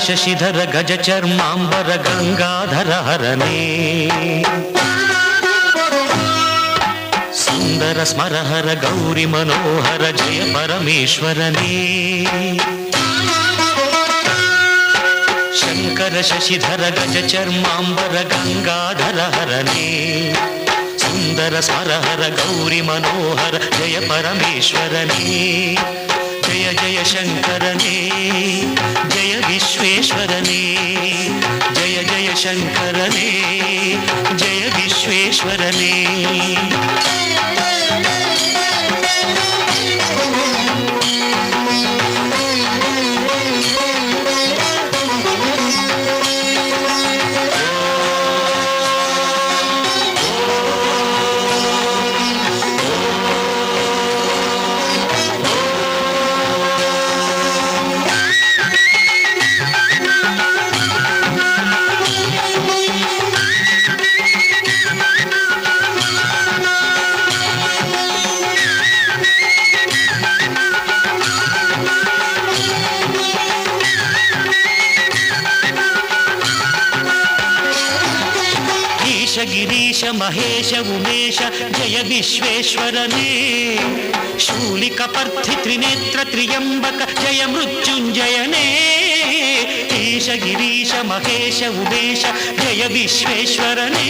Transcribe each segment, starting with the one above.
ಶಶಿಧರ ಗಜ ಚರ್ಮಾಂಬರ ಗಂಗಾಧರ ಹರನೇ ಸುಂದರ ಸ್ಮರಹರ ಗೌರಿ ಮನೋಹರ ಜಯ ಪರಮೇಶ್ವರನೇ. ಶಂಕರ ಶಶಿಧರ ಗಜ ಚರ್ಮಾಂಬರ ಗಂಗಾಧರ ಹರನೇ ಸುಂದರ ಸ್ಮರಹರ ಗೌರಿ ಮನೋಹರ ಜಯ ಪರಮೇಶ್ವರನೇ. ಜಯ ಜಯ ಶಂಕರನೇ ಜಯ ವಿಶ್ವೇಶ್ವರನೇ ಜಯ ಜಯ ಶಂಕರನೇ ಜಯ ವಿಶ್ವೇಶ್ವರನೇ. ಗಿರೀಶ ಮಹೇಶ ಉಮೇಶ ಜಯ ವಿಶ್ವೇಶ್ವರನೇ. ಶೂಲಿಕ ಪರ್ಥಿ ತ್ರಿನೇತ್ರ ತ್ರಿಯಂಬಕ ಜಯ ಮೃತ್ಯುಂಜಯನೇ. ಈಶ ಗಿರೀಶ ಮಹೇಶ ಉಮೇಶ ಜಯ ವಿಶ್ವೇಶ್ವರನೇ.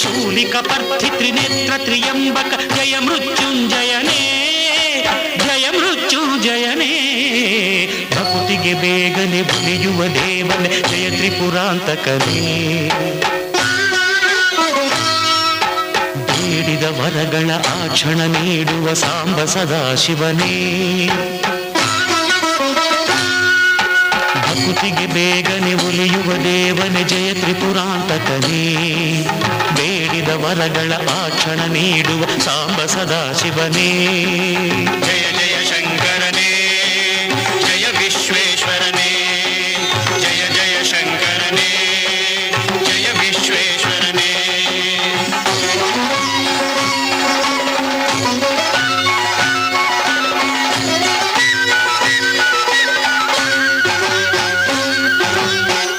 ಶೂಲಿಕ ಪರ್ಥಿ ತ್ರಿನೇತ್ರ ತ್ರಿಯಂಬಕ ಜಯ ಮೃತ್ಯುಂಜಯನೇ, ಜಯ ಮೃತ್ಯುಂಜಯನೇ. ಭಕುತಿಗೆ ಬೇಗನೆ ಬುಲಿಯುವ ದೇವನೇ ಜಯ ತ್ರಿಪುರಾಂತಕನೇ. ಬೇಡಿದ ವರಗಳ ಆ ಕ್ಷಣ ನೀಡುವ ಸಾಂಬ ಸದಾಶಿವನೇ. ಭಕುತಿಗೆ ಬೇಗನೆ ಒಲಿಯುವ ದೇವನೇ ಜಯ ತ್ರಿಪುರಾಂತಕನೇ. ಬೇಡಿದ ವರಗಳ ಆ ಕ್ಷಣ ನೀಡುವ ಸಾಂಬ ಸದಾಶಿವನೇ. ಜಯ ಜಯ ಶಂಕರನೇ, ಜಯ ವಿಶ್ವೇಶ್ವರನೇ, ಜಯ ಜಯ ಶಂಕರನೇ, ಜಯ ವಿಶ್ವೇಶ್ವರನೇ.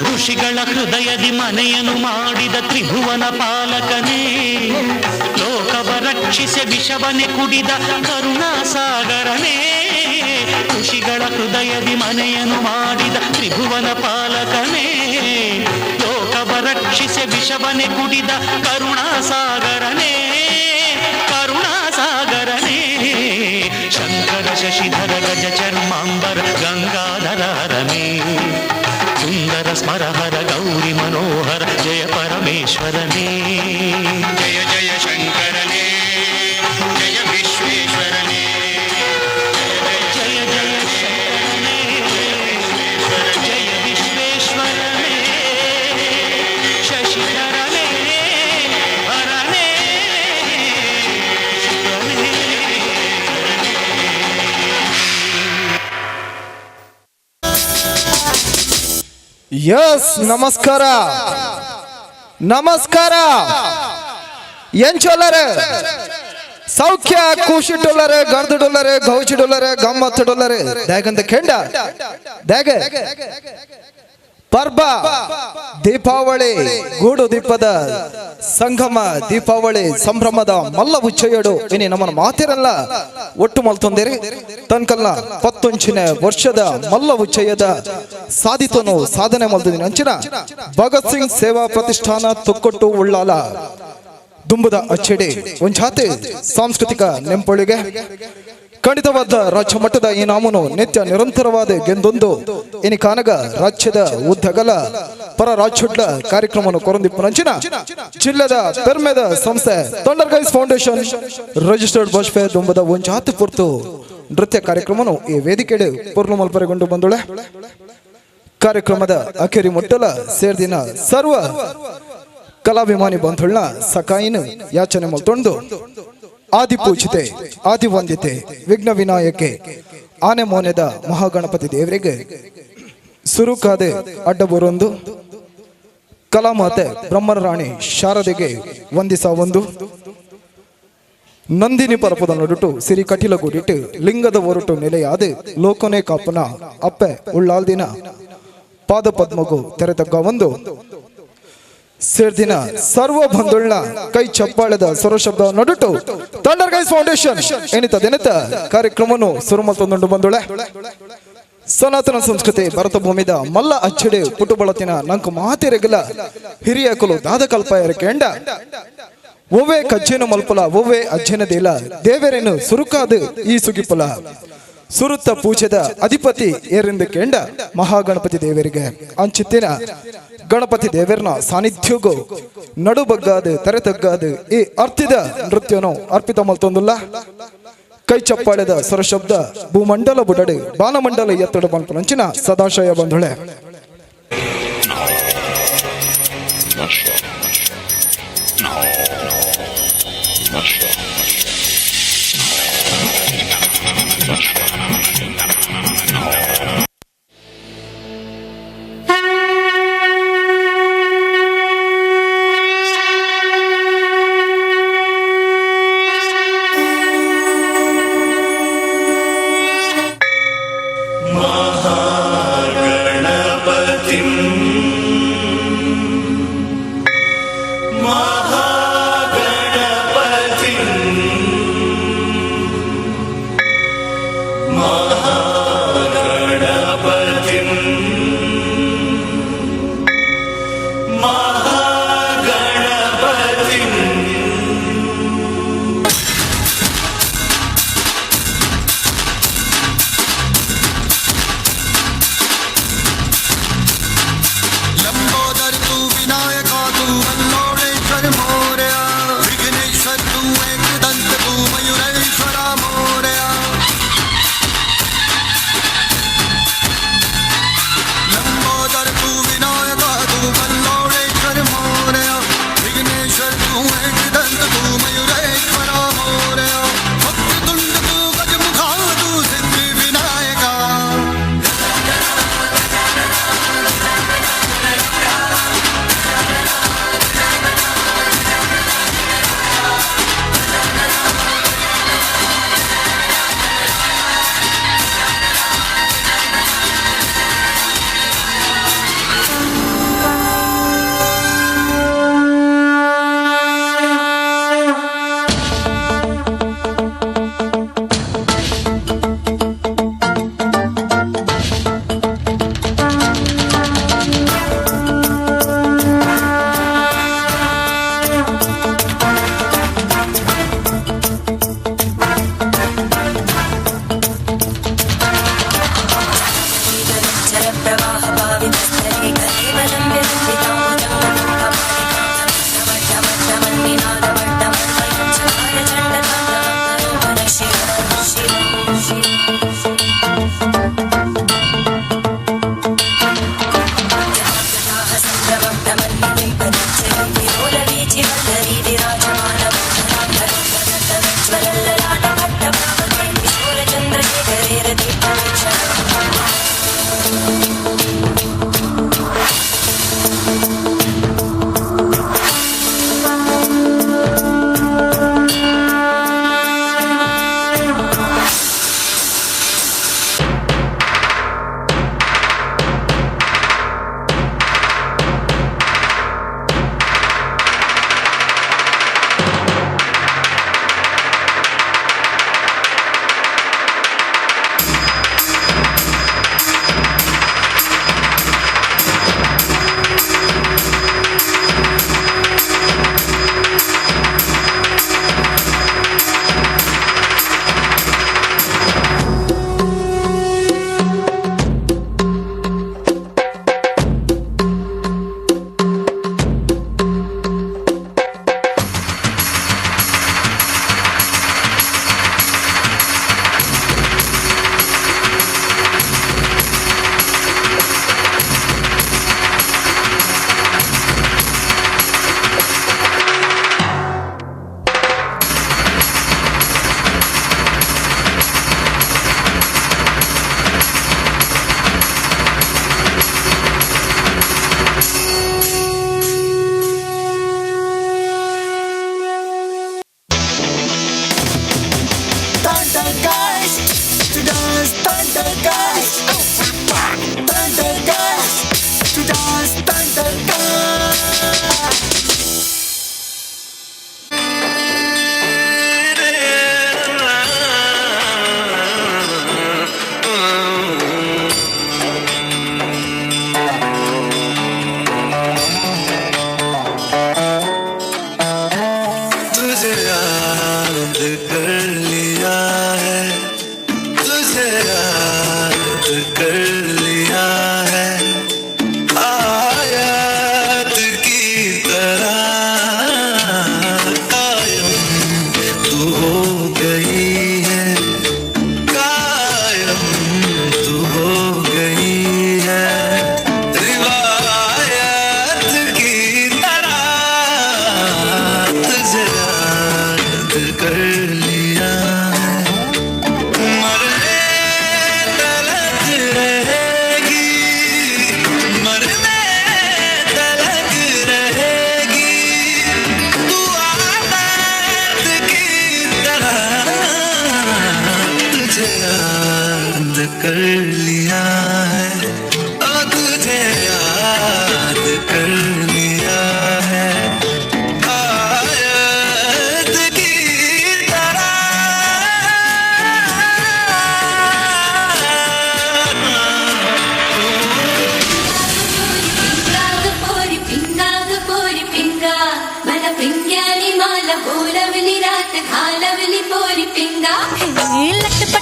ಋಷಿಗಳ ಹೃದಯದಿ ಮನೆಯನ್ನು ಮಾಡಿದ ತ್ರಿಭುವನ ಪಾಲಕನೇ. ಲೋಕವ ರಕ್ಷಿಸಿ ವಿಷವನೆ ಕುಡಿದ ಕರುಣಾಸಾಗರನೇ. ಋಷಿಗಳ ಹೃದಯದಿ ಮನೆಯನ್ನು ಮಾಡಿದ ತ್ರಿಭುವನ ಪಾಲಕನೇ. ಲೋಕವ ರಕ್ಷಿಸಿ ವಿಷವನೆ ಕುಡಿದ ಕರುಣಾಸಾಗರನೇ, ಕರುಣಾಸಾಗರನೇ. ಶಂಕರ ಶಶಿಧರ ಗಜ ಚರ್ಮಾಂಬರ ಗಂಗಾಧರ ಹರನೇ. ಸುಂದರ ಸ್ಮರಹರ ಗೌರಿ ಮನೋಹರ ಜಯ ಪರಮೇಶ್ವರನೇ. ಜಯ ಜಯ ಶಂಕರನೇ, ಜಯ ವಿಶ್ವೇಶ್ವರನೇ, ಜಯ ಜಯ ಶಂಕರನೇ, ಜಯ ವಿಶ್ವೇಶ್ವರನೇ, ಶಶಿಧರನೇ ಹರನೇ ಶಿವನೇ. ಎಸ್, ನಮಸ್ಕಾರ ನಮಸ್ಕಾರ. ಎಂಚೊಲ್ಲರೆ ಸೌಖ್ಯ ಕೂಶಿಟ್ಟೊಲ್ಲರೆ ಗರ್ದುಡೊಲ್ಲರೆ ಗೌಚಿಡೊಲ್ಲರೆ ಗಮ್ಮತ್ತಿಡೊಲ್ಲರೆ ದ್ಯಾಗಂತ ಕೆಂಡ ದ್ಯಾಗ ಪರ್ಬ ದೀಪಾವಳಿ ಗೂಡು ದೀಪದ ಸಂಗಮ ದೀಪಾವಳಿ ಸಂಭ್ರಮದ ಮಲ್ಲ ಉಚ್ಚೆಯಡು ಇನಿ ನಮ್ಮನ ಮಾತಿರಲ್ಲ ಒಟ್ಟು ಮಲ್ತೊಂದಿರಿ ತನ್ಕಲ್ಲ ಪತ್ತೊಂಚಿನ ವರ್ಷದ ಮಲ್ಲ ಉಚ್ಚಯದ ಸಾಧಿತನು ಸಾಧನೆ ಮಲ್ತದಿನ ಅಂಚಿನ ಭಗತ್ ಸಿಂಗ್ ಸೇವಾ ಪ್ರತಿಷ್ಠಾನ ತೊಕ್ಕೊಟ್ಟು ಉಳ್ಳಾಲ ದುಂಬುದ ಅಚ್ಚಡಿ ಒಂಜಾತಿ ಸಾಂಸ್ಕೃತಿಕ ನೆಂಪೊಳಿಗೆ ಖಂಡಿತವಾದ ರಾಜ್ಯ ಮಟ್ಟದ ಈ ನಾಮನು ನಿತ್ಯ ನಿರಂತರವಾದ ಗೆಂದೊಂದು ಇನಿ ಕಾನಗ ರಾಜ್ಯದ ಉದ್ದಗಲ ಪರ ರಾಜ್ಯದ ಕಾರ್ಯಕ್ರಮವನ್ನು ಕೊರಂದಿಪ್ಪುನಂಚಿನ ಜಿಲ್ಲೆದ ಪೆರ್ಮೆದ ಸಂಸ್ಥೆ ಥಂಡರ್ ಗೈಸ್ ಫೌಂಡೇಶನ್ ರಿಜಿಸ್ಟರ್ಡ್ ಬಸ್ಫೆ ದುಂಬದ ಒಂಜಾತಿ ಪುರ್ತು ನೃತ್ಯ ಕಾರ್ಯಕ್ರಮನು ಈ ವೇದಿಕೆಡೆ ಪೂರ್ಣ ಮಲ್ಪರೆಗೊಂಡು ಬಂದುಳೆ ಕಾರ್ಯಕ್ರಮದ ಅಖೇರಿ ಮುಟ್ಟಲ ಸೇರ್ದಿನ ಸರ್ವ ಕಲಾಭಿಮಾನಿ ಬಂಧುಳ್ನ ಸಕಾಯಿನ ಯಾಚನೆ ಮಲ್ತೊಂಡು ಆದಿಪೂಜಿತೆ ಆದಿವಂದಿತೆ ವಿಘ್ನ ವಿನಾಯಕೆ ಆನೆ ಮೋನೆದ ಮಹಾಗಣಪತಿ ದೇವರಿಗೆ ಸುರುಕಾದೆ ಅಡ್ಡಬೊರೊಂದು ಕಲಾಮಾತೆ ಬ್ರಹ್ಮರಾಣಿ ಶಾರದೆಗೆ ವಂದಿಸ ಒಂದು ನಂದಿನಿ ಪರಪದ ನಡುಟು ಸಿರಿ ಕಟಿಲ ಗುಡಿಟ್ಟು ಲಿಂಗದ ಒರಟು ನೆಲೆಯಾದ ಲೋಕನೆ ಕಾಪನ ಅಪ್ಪೆ ಉಳ್ಳಾಲ್ದಿನ ಪಾದ ಪದ್ಮಗು ತೆರೆತಗ್ಗ ಒಂದು ಸೇರ್ದಿನ ಸರ್ವ ಬಂಧುಳ್ನ ಕೈ ಚಪ್ಪಾಳೆದ ಸ್ವರಶಬ್ದ ನಡುಟು ಥಂಡರ್ ಗೈಸ್ ಫೌಂಡೇಶನ್ ಎನಿತ ದಿನತ ಕಾರ್ಯಕ್ರಮನು ಸುರುಮಲ್ತೊಂದುಂಡು ಬಂದುಳೆ. ಸನಾತನ ಸಂಸ್ಕೃತಿ ಭರತ ಭೂಮಿದ ಮಲ್ಲ ಅಚ್ಚಡಿ ಪುಟುಬಳತಿನ ನಂಕು ಮಾತಿರಗಿಲ್ಲ ಹಿರಿಯ ಕುಲು ದಾದ ಕಲ್ಪ ಕೆಂಡ ಒವ್ವೆ ಕಜ್ಜೇನು ಮಲ್ಪುಲ ಒವ್ವೆ ಅಜ್ಜನದಿಲ್ಲ ದೇವರೇನು ಸುರುಕಾದ ಈ ಸುಗಿಪುಲ ಸುರುತ್ತ ಪೂಜೆದ ಅಧಿಪತಿ ಏರೆಂದು ಕೆಂಡ ಮಹಾಗಣಪತಿ ದೇವರಿಗೆ ಅಂಚಿತ್ತಿನ ಗಣಪತಿ ದೇವರನ ಸಾನ್ನಿಧ್ಯಗೂ ನಡುಬಗ್ಗಾದ ತರೆತಗ್ಗಾದ ಈ ಅರ್ಥಿದ ನೃತ್ಯನು ಅರ್ಪಿತ ಮಲ್ತೊಂದುಲ್ಲ. ಕೈ ಚಪ್ಪಾಳೆದ ಸ್ವರಶಬ್ದ ಭೂಮಂಡಲ ಬುಡಡೆ ಬಾನಮಂಡಲ ಎತ್ತಡ ಮಲ್ಪನಂಚಿನ ಸದಾಶಯ ಬಂಧುಳೆ. ಮಹಾಗಣಪತಿಂ ಮಹಾ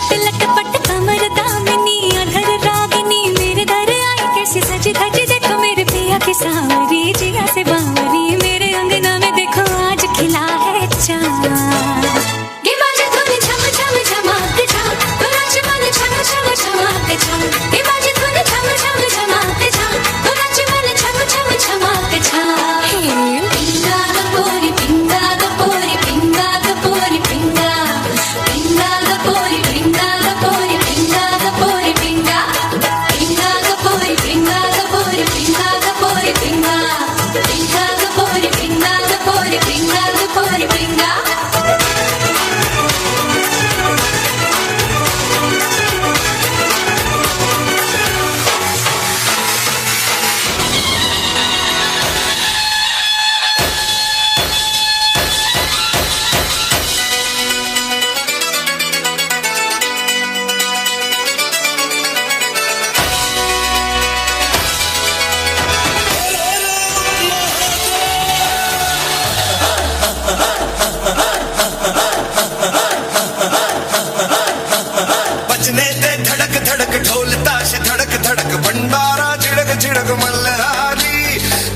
लट लट पट कमर दामिनी अधर रागिनी मेरे घर आई कैसी सजी धजी देखो मेरे पिया की सांवरी जिया से बावरी मेरे अंगना में देखो आज खिला है चांद। ये बाजे धुन झम झम झमाक झम तो नाच मन छम छम छमाक झम। ये बाजे धुन झम झम झमाक झम तो नाच मन छम छम छमाक झम। पिंगा कपूरी पिंगा कपूरी पिंगा कपूरी पिंगा पिंगा कपूरी पिंगा कपूरी पिंगा कपूरी पिंगा पिंगा कपूरी पिंगा कपूरी पिंगा कपूरी पिंगा पिंगा कपूरी पिंगा कपूरी पिंगा कपूरी पिंगा। बजने ते धड़क धड़क ढोल ताश धड़क धड़क भंडारा झिड़क झिड़क मल्हारी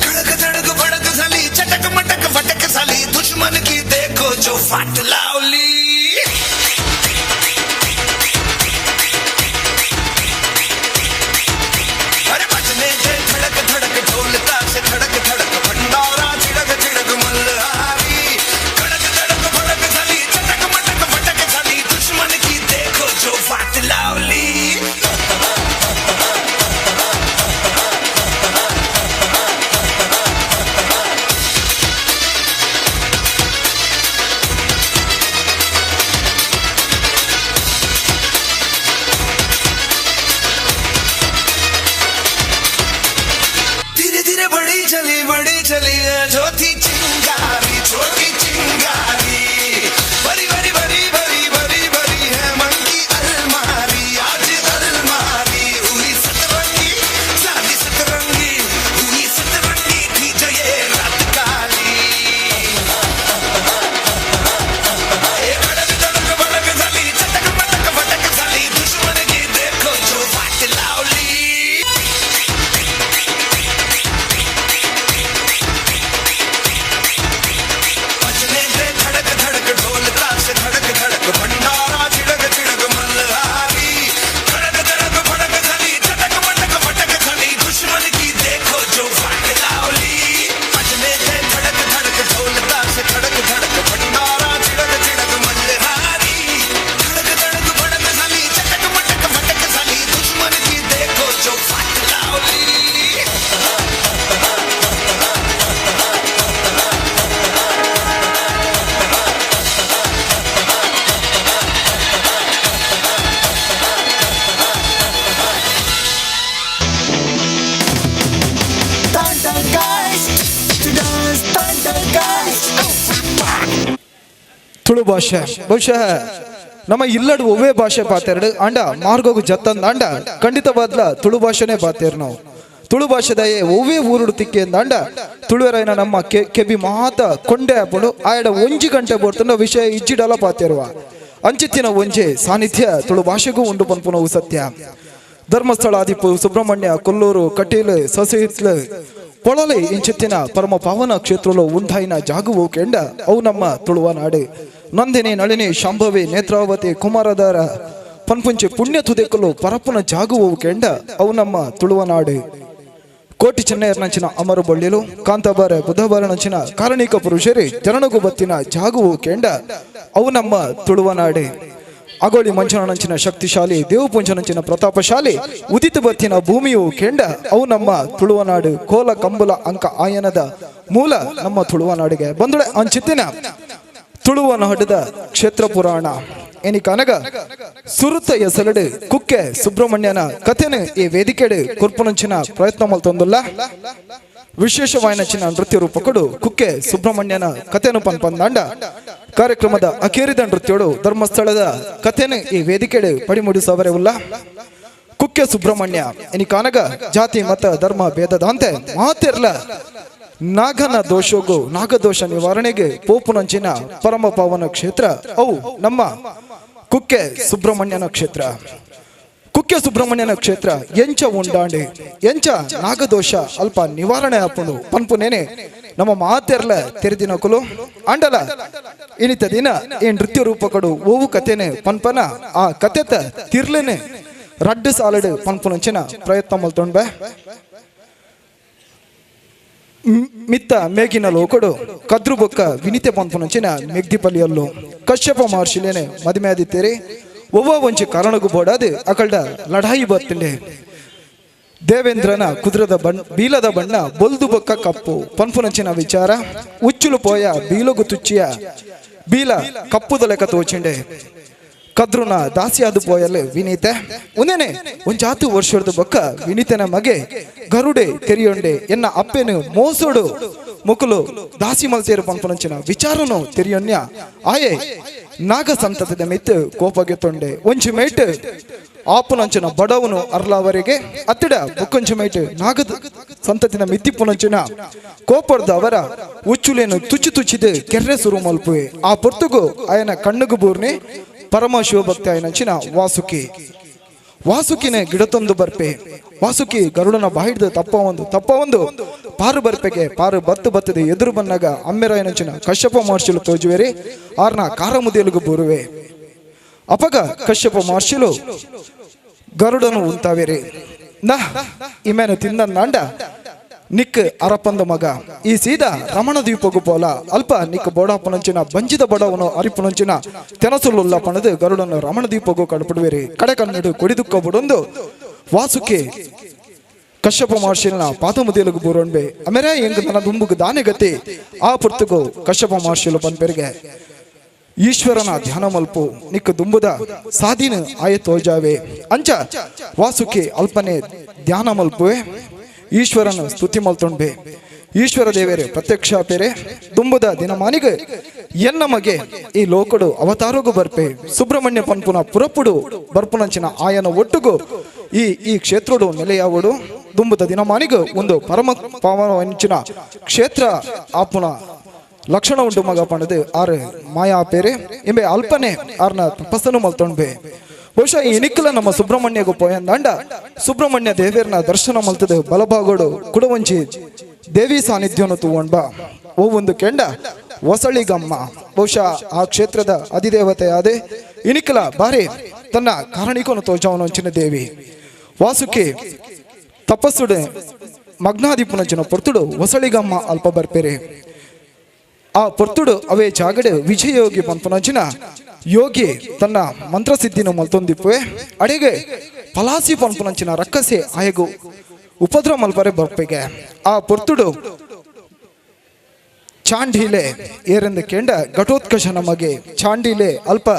खड़क धड़क भड़क झाली चटक मटक फटक झाली दुश्मन की देखो जो फाट लावली। अरे बजने ते धड़क धड़क ढोल ताश धड़क धड़क भंडारा झिड़क झिड़क मल्हारी खड़क धड़क भड़क झाली चटक मटक फटक झाली दुश्मन की देखो जो फाट लावली। धीरे धीरे बड़ी चली है जो थी चिंगारी छोटी चिंगारी भरी भरी भरी भरी भरी भरी है मन की अलमारी आज अलमारी हुई सतरंगी सारी सतरंगी हुई सतरंगी थी जो ये रात काली। ए भड़क धड़क भड़क झाली चटक मटक फटक झाली दुश्मन की देखो जो फाट लावली। बजने ते धड़क धड़क ढोल ताश धड़क धड़क भंडारा झिड़क झिड़क मल्हारी खड़क धड़क भड़क झाली चटक मटक फटक झाली दुश्मन की देखो जो फाट लावली। बजने ते धड़क धड़क ढोल ताश धड़क धड़क भंडारा झिड़क झिड़क मल्हारी खड़क धड़क भड़क झाली चटक मटक फटक झाली दुश्मन की देखो जो फाट लावली। ತುಳು ಭಾಷೆ ಬಹುಶಃ ನಮ್ಮ ಇಲ್ಲಡು ಒವ್ವೇ ಭಾಷೆ ಪಾತೆರಡು ಅಂಡ ಮಾರ್ಗೋಗು ಜತ್ತಂದ ಅಂಡ ಖಂಡಿತವಾದ್ಲ ತುಳು ಭಾಷೆನೇ ಪಾತೇರು ನಾವು. ತುಳು ಭಾಷೆದ ಒವ್ವೇ ಊರುಡು ತಿಕ್ಕೆ ಅಂಡ ತುಳುವರೈನ ನಮ್ಮ ಕೆಬಿ ಮಾತ ಕೊಂಡೆ ಹಾಕೊಂಡು ಆಯಡ ಒಂಜಿ ಗಂಟೆ ಬೋರ್ತಂಡ ವಿಷಯ ಇಜ್ಜಿಡಲ ಪಾತೇರುವ ಅಂಚಿತ್ತಿನ ಒಂಜೆ ಸಾನ್ನಿಧ್ಯ ತುಳು ಭಾಷೆಗೂ ಉಂಡು ಪನ್ಪುನವು ಸತ್ಯ. ಧರ್ಮಸ್ಥಳ ಆದಿಪು ಸುಬ್ರಹ್ಮಣ್ಯ ಕೊಲ್ಲೂರು ಕಟೀಲು ಸಸಿಹಿತ್ಲು ಪೊಳಲೆ ಇಂಚಿತ್ತಿನ ಪರಮ ಪಾವನ ಕ್ಷೇತ್ರలో ಉಂಟಾಯಿನ ಜಾಗುವು ಕೆಂಡ ಅವು ನಮ್ಮ ತುಳುವ ನಾಡು. ನಂದಿನಿ ನಳಿನಿ ಶಾಂಭವಿ ನೇತ್ರಾವತಿ ಕುಮಾರಧಾರ ಪನ್ಪುಂಚಿ ಪುಣ್ಯ ತುದೆಕಲು ಪರಪ್ಪನ ಜಾಗುವು ಕೆಂಡ ಅವು ನಮ್ಮ ತುಳುವ ನಾಡು. ಕೋಟಿ ಚೆನ್ನಯ್ಯರ್ನಂಚಿನ ಅಮರು ಬಳ್ಳಿಲು ಕಾಂತಾಬಾರ ಬುಧಬಾರನಂಚಿನ ಕಾರಣಿಕ ಪುರುಷರೇ ಜನನಗು ಬತ್ತಿನ ಜಾಗುವು ಕೆಂಡ ಅವು ನಮ್ಮ ತುಳುವ ನಾಡು. ಅಗೋಳಿ ಮಂಚನಂಚಿನ ಶಕ್ತಿಶಾಲಿ ದೇವಪುಂಜನಂಚಿನ ಪ್ರತಾಪಶಾಲಿ ಉದಿತ ಬತ್ತಿನ ಭೂಮಿಯು ಕೆಂಡ ಅವು ನಮ್ಮ ತುಳುವನಾಡು. ಕೋಲ ಕಂಬುಲ ಅಂಕ ಆಯನದ ಮೂಲ ನಮ್ಮ ತುಳುವನಾಡಿಗೆ ಬಂದುಳೆ ಅಂಚಿತ್ತಿನ ತುಳುವನಾಡದ ಕ್ಷೇತ್ರ ಪುರಾಣ ಎನಿಕನಗ ಸುರುತ ಎಸಲಡು ಕುಕ್ಕೆ ಸುಬ್ರಹ್ಮಣ್ಯನ ಕಥೆನು ಈ ವೇದಿಕೆಡು ಕುರ್ಪುನಂಚಿನ ಪ್ರಯತ್ನ ಮಲ್ತೊಂದುಲ್ಲ. ವಿಶೇಷವಾಯಿನಂಚಿನ ನೃತ್ಯ ರೂಪಕಡು ಕುಕ್ಕೆ ಸುಬ್ರಹ್ಮಣ್ಯನ ಕಥೆನು ಪನ್ಪಂದಾಂಡ ಕಾರ್ಯಕ್ರಮದ ಅಖೇರಿದ ನೃತ್ಯೋಡು ಧರ್ಮಸ್ಥಳದ ಕಥೆನು ಈ ವೇದಿಕೆಡು ಪಡಿಮುಡಿಸವರೆ ಉಲ್ಲ. ಕುಕ್ಕೆ ಸುಬ್ರಹ್ಮಣ್ಯ ಎನಿಕಾನಗ ಜಾತಿ ಮತ ಧರ್ಮ ಭೇದದಂತೆ ಮಾತಿರ್ಲ ನಾಗನ ದೋಷಗೂ ನಾಗದೋಷ ನಿವಾರಣೆಗೆ ಪೋಪುನಂಚಿನ ಪರಮ ಪಾವನ ಕ್ಷೇತ್ರ ಅವು ನಮ್ಮ Kukke ಸುಬ್ರಹ್ಮಣ್ಯನ ಕ್ಷೇತ್ರ. ಕುಕ್ಕೆ ಸುಬ್ರಹ್ಮಣ್ಯನ ಕ್ಷೇತ್ರ ಎಂಚ ಉಂಡಾಂಡೆ ಎಂಚ ನಾಗದೋಷ ಅಲ್ಪ ನಿವಾರಣೆ ಆಪುಂಡು ಪನ್ಪುನೇನೆ ನಮ್ಮ ಮಾತೆರ್ಲ ತೆರೆದಿನಕುಲು ಅಂಡಲ ಇನಿತ ದಿನ ಈ ನೃತ್ಯ ರೂಪಕಡು ಓವು ಕಥೆನೆ ಪನ್ಪನ ಆ ಕಥೆತ ತಿರ್ಲೇನೆ ರಡ್ಡು ಸಾಲಡು ಪನ್ಪುನಂಚಿನ ಪ್ರಯತ್ನ ಮಲ್ತೊಂಡ್ಬೆ. ಮಿತ್ತ ಮೇಗಿನ ಲೋಕಡು ಕದ್ರು ಬೊಕ್ಕ ವಿನಿತೆ ಪನ್ಪುನಂಚಿನ ಮೆಗ್ದಿಪಲ್ಲಿಯಲ್ಲೂ ಕಶ್ಯಪ ಮಹರ್ಷಿಲೇನೆ ಮದುವೆ ಆದಿತ್ತೇರಿ. ಒವ್ವ ಒಂಚಿ ಕಾರಣಗೂ ಬೋಡಾದು ಅಕಲ್ಡ ಲಡಾಯಿ ಬತ್ತಿಂಡೆ. ದೇವೇಂದ್ರನ ಕುದುರದ ಬಣ್ಣ ಬೀಲದ ಬಣ್ಣ ಬೊಲ್ದು ಬೊಕ್ಕ ಕಪ್ಪು ಪನ್ಪುನಂಚಿನ ವಿಚಾರ ಉಚ್ಚುಲು ಪೋಯ ಬೀಲಗು ತುಚ್ಚಿಯ ಬೀಲ ಕಪ್ಪುದ ಲೆಕ್ಕ ತೋಚಿಂಡೆ. ಕದ್ರುನ ದಾಸಿಯಾದು ಪೋಯಲು ವಿನೀತೆ ಒಂದೇನೆ ಒಂಜಾತು ವರ್ಷದ ಬೊಕ್ಕ ವಿನೀತನ ಮಗೆ ಗರುಡೆ ತೆರಿಯೊಂಡೆ ಎನ್ನ ಅಪ್ಪೆನು ಮೋಸೋಡು ಮುಕುಲು ದಾಸಿ ಮಲ್ಸೇರು ಪನ್ಪುನಂಚಿನ ವಿಚಾರನು ತೆರಿಯೊನ್ಯ ಆಯೆ ನಾಗ ಸಂತತದ ಮಿತ್ತು ಕೋಪಗೆ ತೊಂಡೆ. ಒಂಜಿ ಮೇಟ್ ಆಪುನಂಚಿನ ಬಡವನು ಅರ್ಲಾವರಿಗೆ ಅತ್ತಿಡ ಬೊಕ್ಕೊಂಚಿ ಮೇಟ್ ನಾಗದ ಸಂತತಿನ ಮಿತ್ತಿಪ್ಪುನಂಚಿನ ಕೋಪರ್ದ ಅವರ ಉಚ್ಚುಲೇನು ತುಚ್ಚು ತುಚ್ಚಿದು ಕೆರ್ರೆ ಸುರು ಮಲ್ಪುವೆ. ಆ ಪೊರ್ತುಗು ಆಯನ ಕಣ್ಣುಗು ಬೂರ್ನೆ ಪರಮ ಶಿವಭಕ್ತಿ ಆಯನಂಚಿನ ವಾಸುಕಿ. ವಾಸುಕಿನೇ ಗಿಡತೊಂದು ಬರ್ಪೆ. ವಾಸುಕಿ ಗರುಡನ ಬಾಯಿಡ್ದು ತಪ್ಪ ಒಂದು ಪಾರು ಬರ್ಪೆಗೆ ಪಾರು ಬತ್ತು ಬತ್ತದೆ ಎದುರು ಬನ್ನಾಗ ಅಮ್ಮೆರಾಯನಂಚಿನ ಕಶ್ಯಪ ಮಹರ್ಷಿಲು ತೋಜುವೆರಿ ಆರ್ನ ಕಾರಮುದಿಯಲುಗು ಬೂರುವೆ. ಅಪಗ ಕಶ್ಯಪ ಮಹರ್ಷಿಲು ಗರುಡನು ಉಂತಾವೇರಿ. ನ ಇಮೇನು ತಿಂದಂದಾಂಡ ನಿಕ್ ಅರಪಂದ ಮಗ ಈ ಸೀದಾ ರಮಣ ದ್ವೀಪಗು ಪೋಲ ಅಲ್ಪ ನಿಕ್ ಬೋಡಾಪನಂಚಿನ ಬಂಜಿದ ಬಡವನು ಅರಿಪುನಂಚಿನ ತೆನಸುಲುಲ್ಲ ಪಣದು ಗರುಡನು ರಮಣ ದ್ವೀಪಗು ಕಡಪಡುವೇರಿ. ಕಡೆ ಕನ್ನಡು ಕೊಡಿದುಕ್ಕ ಬುಡೊಂದು ವಾಸುಕಿ ಕಶ್ಯಪ ಮಹರ್ಷಿನ ಪಾದಮುದಿಯಲುಗು ಬೂರೊಂಡ್ಬೆ. ಅಮೇರೆ ಎಂಗ್ ನನ್ನ ದುಂಬುಗು ದಾನೆ ಗತಿ ಆ ಪುರ್ತುಗು ಕಶ್ಯಪ ಮಹರ್ಷಿಲು ಪನ್ಪೆರಿಗೆ ಈಶ್ವರನ ಧ್ಯಾನ ಮಲ್ಪು ನಿಕ್ ದುಂಬುದ ಸಾದಿನ ಆಯ ತೋಜಾವೆ. ಅಂಚ ವಾಸುಕಿ ಅಲ್ಪನೆ ಧ್ಯಾನ ಮಲ್ಪುವೆ ಈಶ್ವರನ ಸ್ತುತಿ ಮಲ್ತೊಂಡ್ಬೆ. ಈಶ್ವರ ದೇವರೇ ಪ್ರತ್ಯಕ್ಷ ಪೇರೆ ದುಂಬುದ ದಿನಮಾನಿಗೆ ಎನ್ನ ಮಗೆ ಈ ಲೋಕಡು ಅವತಾರಗು ಬರ್ಪೆ ಸುಬ್ರಹ್ಮಣ್ಯ ಪನ್ಪುನ ಪುರಪುಡು ಬರ್ಪುನಂಚಿನ ಆಯನ ಒಟ್ಟುಗು ಈ ಈ ಕ್ಷೇತ್ರಡು ನೆಲೆಯಾವಡು ದುಂಬುದ ದಿನಮಾನಿಗೆ ಒಂದು ಪರಮ ಪಾವನಂಚಿನ ಕ್ಷೇತ್ರ ಆಪುನ ಲಕ್ಷಣ ಉಂಟು ಮಗ ಪಣದು ಆರು ಮಾಯಾ ಪೇರೆ ಎಂಬೆ ಅಲ್ಪನೆ ಆರ್ನ ತಪಸ್ಸನ್ನು ಮಲ್ತೊಂಡ್ಬೆ. ಬಹುಶಃ ಈ ನಿಕ್ಕಲ ನಮ್ಮ ಸುಬ್ರಹ್ಮಣ್ಯಗೂ ಪೋಯಂದಾಂಡ ಸುಬ್ರಹ್ಮಣ್ಯ ದೇವೇರ್ನ ದರ್ಶನ ಮಲ್ತದ ಬಲಭಾಗೋಡು ಕುಡವಂಚಿ ದೇವಿ ಸಾನ್ನಿಧ್ಯವನ್ನು ತೂವೊಂಡ್ಬ ಓ ಒಂದು ಕೆಂಡ ಹೊಸಳಿಗಮ್ಮ ಬಹುಶಃ ಆ ಕ್ಷೇತ್ರದ ಅಧಿದೇವತೆಯಾದೆ ಇನಿಕಲ ಬಾರಿ ತನ್ನ ಕಾರಣಿಕನು ತೋಜಾವನಂಚಿನ ದೇವಿ ವಾಸುಕಿ ತಪಸ್ಸುಡೆ ಮಗ್ನಾದಿಪುನಂಚಿನ ಪೊರ್ತುಡು ಹೊಸಳಿಗಮ್ಮ ಅಲ್ಪ ಬರ್ಪೇರೆ. ಆ ಪೊರ್ತುಡು ಅವೇ ಜಾಗಡೆ ವಿಜಯಯೋಗಿ ಪನ್ಪುನಂಚಿನ ಯೋಗಿ ತನ್ನ ಮಂತ್ರಸಿದ್ಧಿನ ಮಲ್ತೊಂದಿಪ್ಪುವೆ. ಅಡೆಗೆ ಪಲಾಸಿ ಪನ್ಪುನಂಚಿನ ರಕ್ಕಸೆ ಆಯಗು ಉಪದ್ರ ಮಲ್ಪರೆ ಬರ್ಪೆಗೆ. ಆ ಪೊರ್ತುಡು ಚಾಂಡಿಲೆ ಏರೆಂದು ಕೆಂಡ ಘಟೋತ್ಕಶನ ಮಗೆ ಚಾಂಡಿಲೆ ಅಲ್ಪ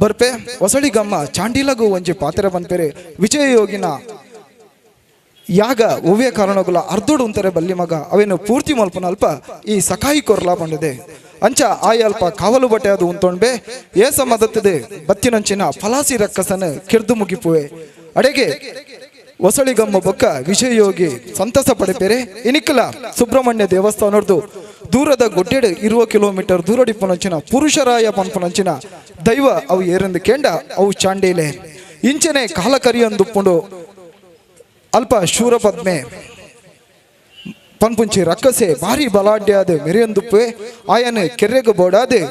ಬರ್ಪೆ. ಹೊಸಳಿಗಮ್ಮ ಚಾಂಡಿಲಗು ಒಂಜಿ ಪಾತ್ರ ಪನ್ಪೆರೆ ವಿಜಯಯೋಗಿನ ಯಾಗ ಒವ್ವೇ ಕಾರಣಗುಲ ಅರ್ಧೋಡು ಉಂತಾರೆ ಬಲ್ಲಿ ಮಗ ಅವೇನು ಪೂರ್ತಿ ಮಲ್ಪನ ಅಲ್ಪ ಈ ಸಕಾಯಿ ಕೊರ್ಲಾ ಬಂದಿದೆ. ಅಂಚ ಆಯ ಅಲ್ಪ ಕಾವಲು ಬಟ್ಟೆ ಅದು ಉಂತೊಂಡ್ಬೆ ಏಸ ಮದತ್ತದೆ ಬತ್ತಿನಂಚಿನ ಫಲಾಸಿ ರಕ್ಕಸನ ಕಿರ್ದು ಮುಗಿಪುವೆ. ಅಡೆಗೆ ಹೊಸಳಿಗಮ್ಮ ಬೊಕ್ಕ ವಿಜಯಯೋಗಿ ಸಂತಸ ಪಡೆಪೇರೆ. ಇನಿಕಲ ಸುಬ್ರಹ್ಮಣ್ಯ ದೇವಸ್ಥಾನದ್ದು ದೂರದ ಗೊಡ್ಡೆಡು 20 ಕಿಲೋಮೀಟರ್ ದೂರಡಿಪ್ಪನಂಚಿನ ಪುರುಷರಾಯ ಪನ್ಪನಂಚಿನ ದೈವ ಅವು ಏರೆಂದು ಕೇಂಡ ಅವು ಚಾಂಡೇಲೆ ಇಂಚನೆ ಕಾಲ ಕರಿಯಂದುಪ್ಪುಂಡು ಅಲ್ಪ ಶೂರಪದ್ಮೆ ಪನ್ಪುಂಚಿ ರಕ್ಕಸೆ ಭಾರಿ ಬಲಾಢ್ಯಾದ ಮೆರೆಯಂದುಪ್ಪೆ ಆಯನ ಕೆರೆಗು ಬೋಡಾದೆ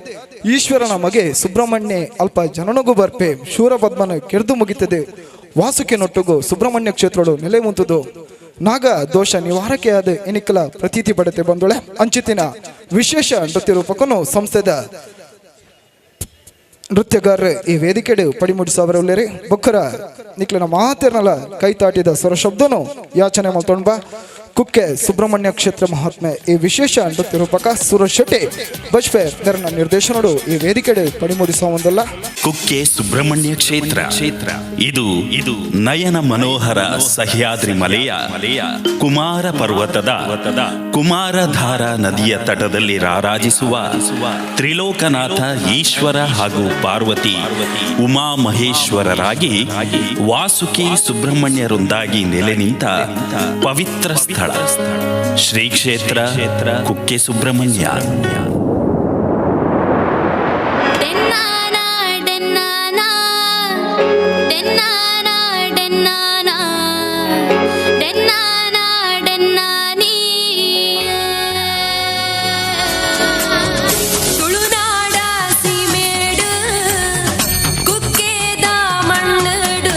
ಈಶ್ವರನ ಮಗೆ ಸುಬ್ರಹ್ಮಣ್ಯ ಅಲ್ಪ ಜನನಗು ಬರ್ಪೆ ಶೂರಪದ್ಮನ ಕೆರೆದು ಮುಗಿತದೆ. ವಾಸುಕೆ ನೊಟ್ಟುಗು ಸುಬ್ರಹ್ಮಣ್ಯ ಕ್ಷೇತ್ರಡು ನೆಲೆ ಮುಂತುದು ನಾಗ ದೋಷ ನಿವಾರಕೆಯಾದ ಎನಿಕಲ ಪ್ರತೀತಿ ಪಡತೆ ಬಂದೊಳೆ. ಅಂಚಿತಿನ ವಿಶೇಷ ನೃತ್ಯ ರೂಪಕನು ಸಂಸ್ಥೆದ ನೃತ್ಯಗಾರರು ಈ ವೇದಿಕೆಡು ಪಡಿಮುಡಿಸವರಲ್ಲೇರಿ ಬೊಕ್ಕರ ನಿಕ್ಲನ ಮಾತೆರ್ನಲ ಕೈತಾಟಿದ ಸ್ವರ ಶಬ್ದನು ಯಾಚನೆ ಮಲ್ತೊಂಡ್ಬ. ಕುಕ್ಕೆ ಸುಬ್ರಹ್ಮಣ್ಯ ಕ್ಷೇತ್ರ ಮಹಾತ್ಮೆ ಈ ವಿಶೇಷ ನೃತ್ಯ ರೂಪಕ ಸುರಜ್ ಶೆಟ್ಟಿ ಬಜ್ಪೆ ನೆರನ ನಿರ್ದೇಶನಡು ಈ ವೇದಿಕೆಡೆ ಪಡಿಮುಡಿಸುವಂದಲ್ಲ. ಕುಕ್ಕೆ ಸುಬ್ರಹ್ಮಣ್ಯ ಕ್ಷೇತ್ರ ಕ್ಷೇತ್ರ ಇದು ಇದು ನಯನ ಮನೋಹರ ಸಹ್ಯಾದ್ರಿ ಮಲೆಯ ಕುಮಾರ ಪರ್ವತದ ಕುಮಾರಧಾರ ನದಿಯ ತಟದಲ್ಲಿ ರಾರಾಜಿಸುವ ತ್ರಿಲೋಕನಾಥ ಈಶ್ವರ ಹಾಗೂ ಪಾರ್ವತಿ ಉಮಾ ಮಹೇಶ್ವರರಾಗಿ ವಾಸುಕಿ ಸುಬ್ರಹ್ಮಣ್ಯರೊಂದಾಗಿ ನೆಲೆ ನಿಂತ ಪವಿತ್ರ ಸ್ಥಳ ಶ್ರೀ ಕ್ಷೇತ್ರ ಕುಕ್ಕೆ ಸುಬ್ರಹ್ಮಣ್ಯ. ಡೆನ್ನಾನ ಡೆನ್ನಾನ ಡನ್ನಾನ ಡನ್ನಾನ ಡನ್ನಾನ ಡನ್ನಾನಿ. ತುಳುನಾಡ ಸೀಮೇಡು ಕುಕ್ಕೆದ ಮಣ್ಣಡು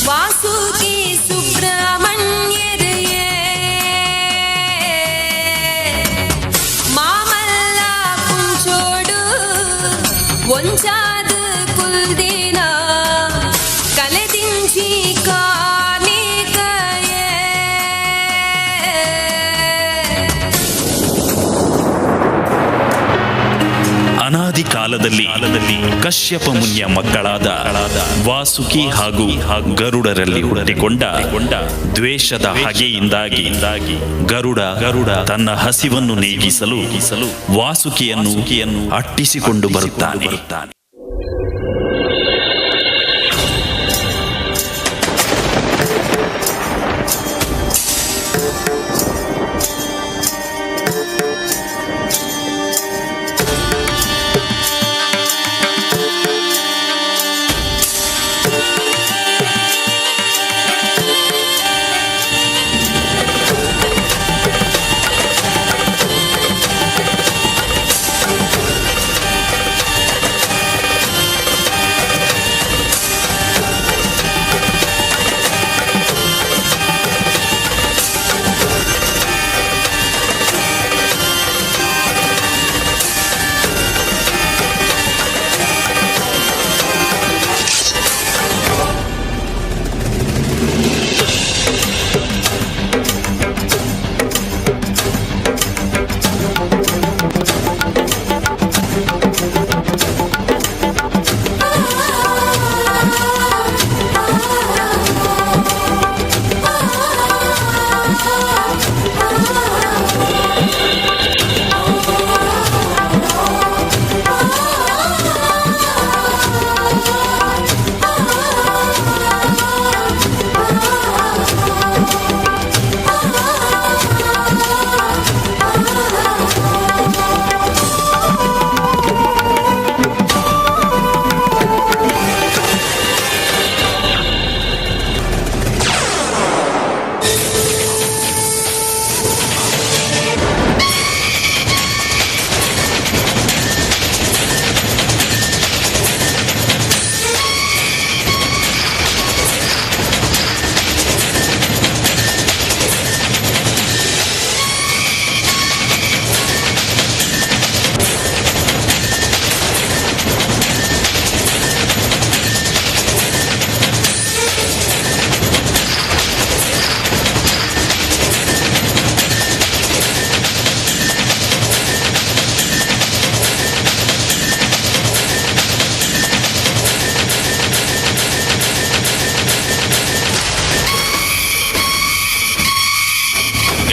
ವಾಸುಕಿ ಸುಬ್ರಹ್ಮಣ್ಯರೆಯೇ ಮಾಮಲ್ಲ ಪುಂಚೋಡು ಒಂಜಾದ ಕುಲ್ದಿನ ಕಲೆದಿಂಚಿ ಕಾನಿಕಯೇ. ಅನಾದಿ ಕಾಲದಲ್ಲಿ ಕಶ್ಯಪ ಮುನಿಯ ಮಕ್ಕಳಾದ ವಾಸುಕಿ ಹಾಗೂ ಗರುಡರಲ್ಲಿ ಹುಟ್ಟಿಕೊಂಡ ದ್ವೇಷದ ಹಗೆಯಿಂದಾಗಿ ಗರುಡ ತನ್ನ ಹಸಿವನ್ನು ನೀಗಿಸಲು ವಾಸುಕಿಯನ್ನು ಅಟ್ಟಿಸಿಕೊಂಡು ಬರುತ್ತಾನೆ.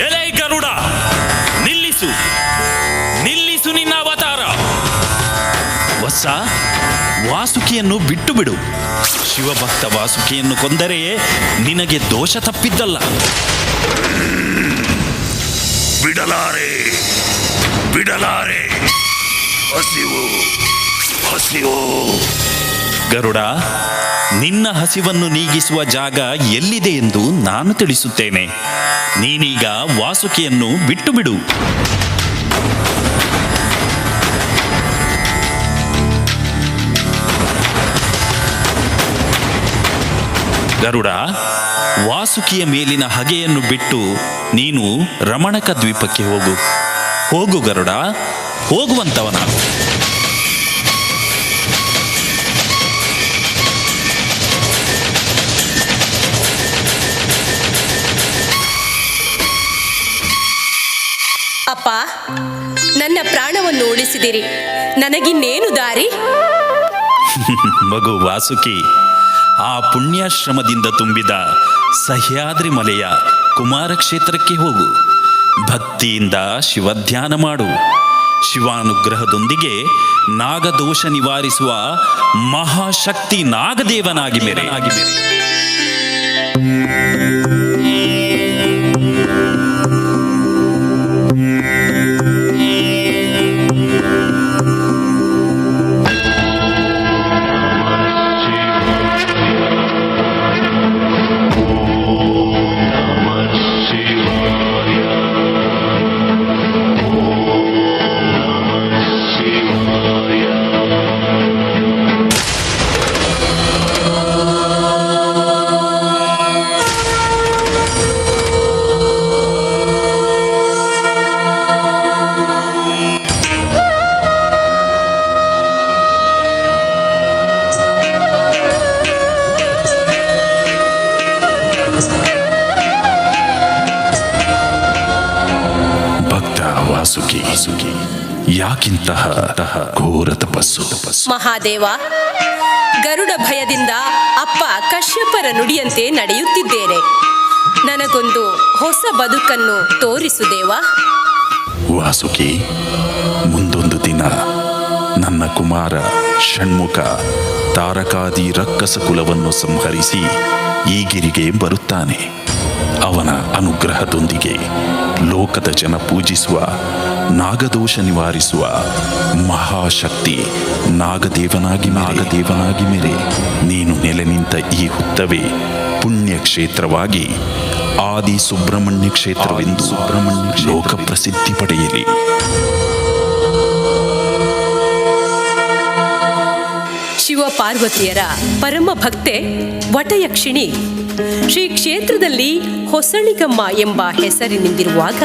ಎಲೈ ಗರುಡ, ನಿಲ್ಲಿಸು, ನಿಲ್ಲಿಸು ನಿನ್ನ ಅವತಾರ. ವತ್ಸ, ವಾಸುಕಿಯನ್ನು ಬಿಟ್ಟು ಬಿಡು. ಶಿವಭಕ್ತ ವಾಸುಕಿಯನ್ನು ಕೊಂದರೆ ನಿನಗೆ ದೋಷ ತಪ್ಪಿದ್ದಲ್ಲ. ಬಿಡಲಾರೆ, ಬಿಡಲಾರೆ. ಹಸಿವು, ಹಸಿವು. ಗರುಡ, ನಿನ್ನ ಹಸಿವನ್ನು ನೀಗಿಸುವ ಜಾಗ ಎಲ್ಲಿದೆ ಎಂದು ನಾನು ತಿಳಿಸುತ್ತೇನೆ. ನೀನೀಗ ವಾಸುಕಿಯನ್ನು ಬಿಟ್ಟು ಬಿಡು. ಗರುಡ, ವಾಸುಕಿಯ ಮೇಲಿನ ಹಗೆಯನ್ನು ಬಿಟ್ಟು ನೀನು ರಮಣಕ ದ್ವೀಪಕ್ಕೆ ಹೋಗು. ಹೋಗು ಗರುಡ, ಹೋಗುವಂತವನಾಗು. ಅಪ್ಪ, ನನ್ನ ಪ್ರಾಣವನ್ನು ಉಳಿಸಿದಿರಿ, ನನಗಿನ್ನೇನು ದಾರಿ? ಮಗು ವಾಸುಕಿ, ಆ ಪುಣ್ಯಾಶ್ರಮದಿಂದ ತುಂಬಿದ ಸಹ್ಯಾದ್ರಿ ಮಲೆಯ ಕುಮಾರ ಕ್ಷೇತ್ರಕ್ಕೆ ಹೋಗು. ಭಕ್ತಿಯಿಂದ ಶಿವಧ್ಯಾನ ಮಾಡು. ಶಿವಾನುಗ್ರಹದೊಂದಿಗೆ ನಾಗದೋಷ ನಿವಾರಿಸುವ ಮಹಾಶಕ್ತಿ ನಾಗದೇವನಾಗಿ ಮೇರೆ. ಭಕ್ತ ವಾಸುಕಿ ಯಾಕಿಂತಹ ಘೋರ ತಪಸ್ಸು? ಮಹಾದೇವ, ಗರುಡ ಭಯದಿಂದ ಅಪ್ಪ ಕಶ್ಯಪರ ನುಡಿಯಂತೆ ನಡೆಯುತ್ತಿದ್ದೇನೆ. ನನಗೊಂದು ಹೊಸ ಬದುಕನ್ನು ತೋರಿಸು ದೇವ. ವಾಸುಕಿ, ಮುಂದೊಂದು ದಿನ ನನ್ನ ಕುಮಾರ ಷಣ್ಮುಖ ತಾರಕಾದಿ ರಕ್ಕಸ ಕುಲವನ್ನು ಸಂಹರಿಸಿ ಈ ಗಿರಿಗೆ ಬರುತ್ತಾನೆ. ಅವನ ಅನುಗ್ರಹದೊಂದಿಗೆ ಲೋಕದ ಜನ ಪೂಜಿಸುವ ನಾಗದೋಷ ನಿವಾರಿಸುವ ಮಹಾಶಕ್ತಿ ನಾಗದೇವನಾಗಿ ಮೇರೆ ನೀನು ನೆಲೆ ನಿಂತ ಈ ಹುತ್ತವೇ ಪುಣ್ಯಕ್ಷೇತ್ರವಾಗಿ ಆದಿ ಸುಬ್ರಹ್ಮಣ್ಯ ಕ್ಷೇತ್ರವೆಂದು ಲೋಕ ಪ್ರಸಿದ್ಧಿ ಪಡೆಯಲಿ. ಶಿವ ಪಾರ್ವತಿಯರ ಪರಮ ಭಕ್ತೆ ವಟಯಕ್ಷಿಣಿ ಶ್ರೀ ಕ್ಷೇತ್ರದಲ್ಲಿ ಹೊಸಳಿಗಮ್ಮ ಎಂಬ ಹೆಸರಿನಿಂದಿರುವಾಗ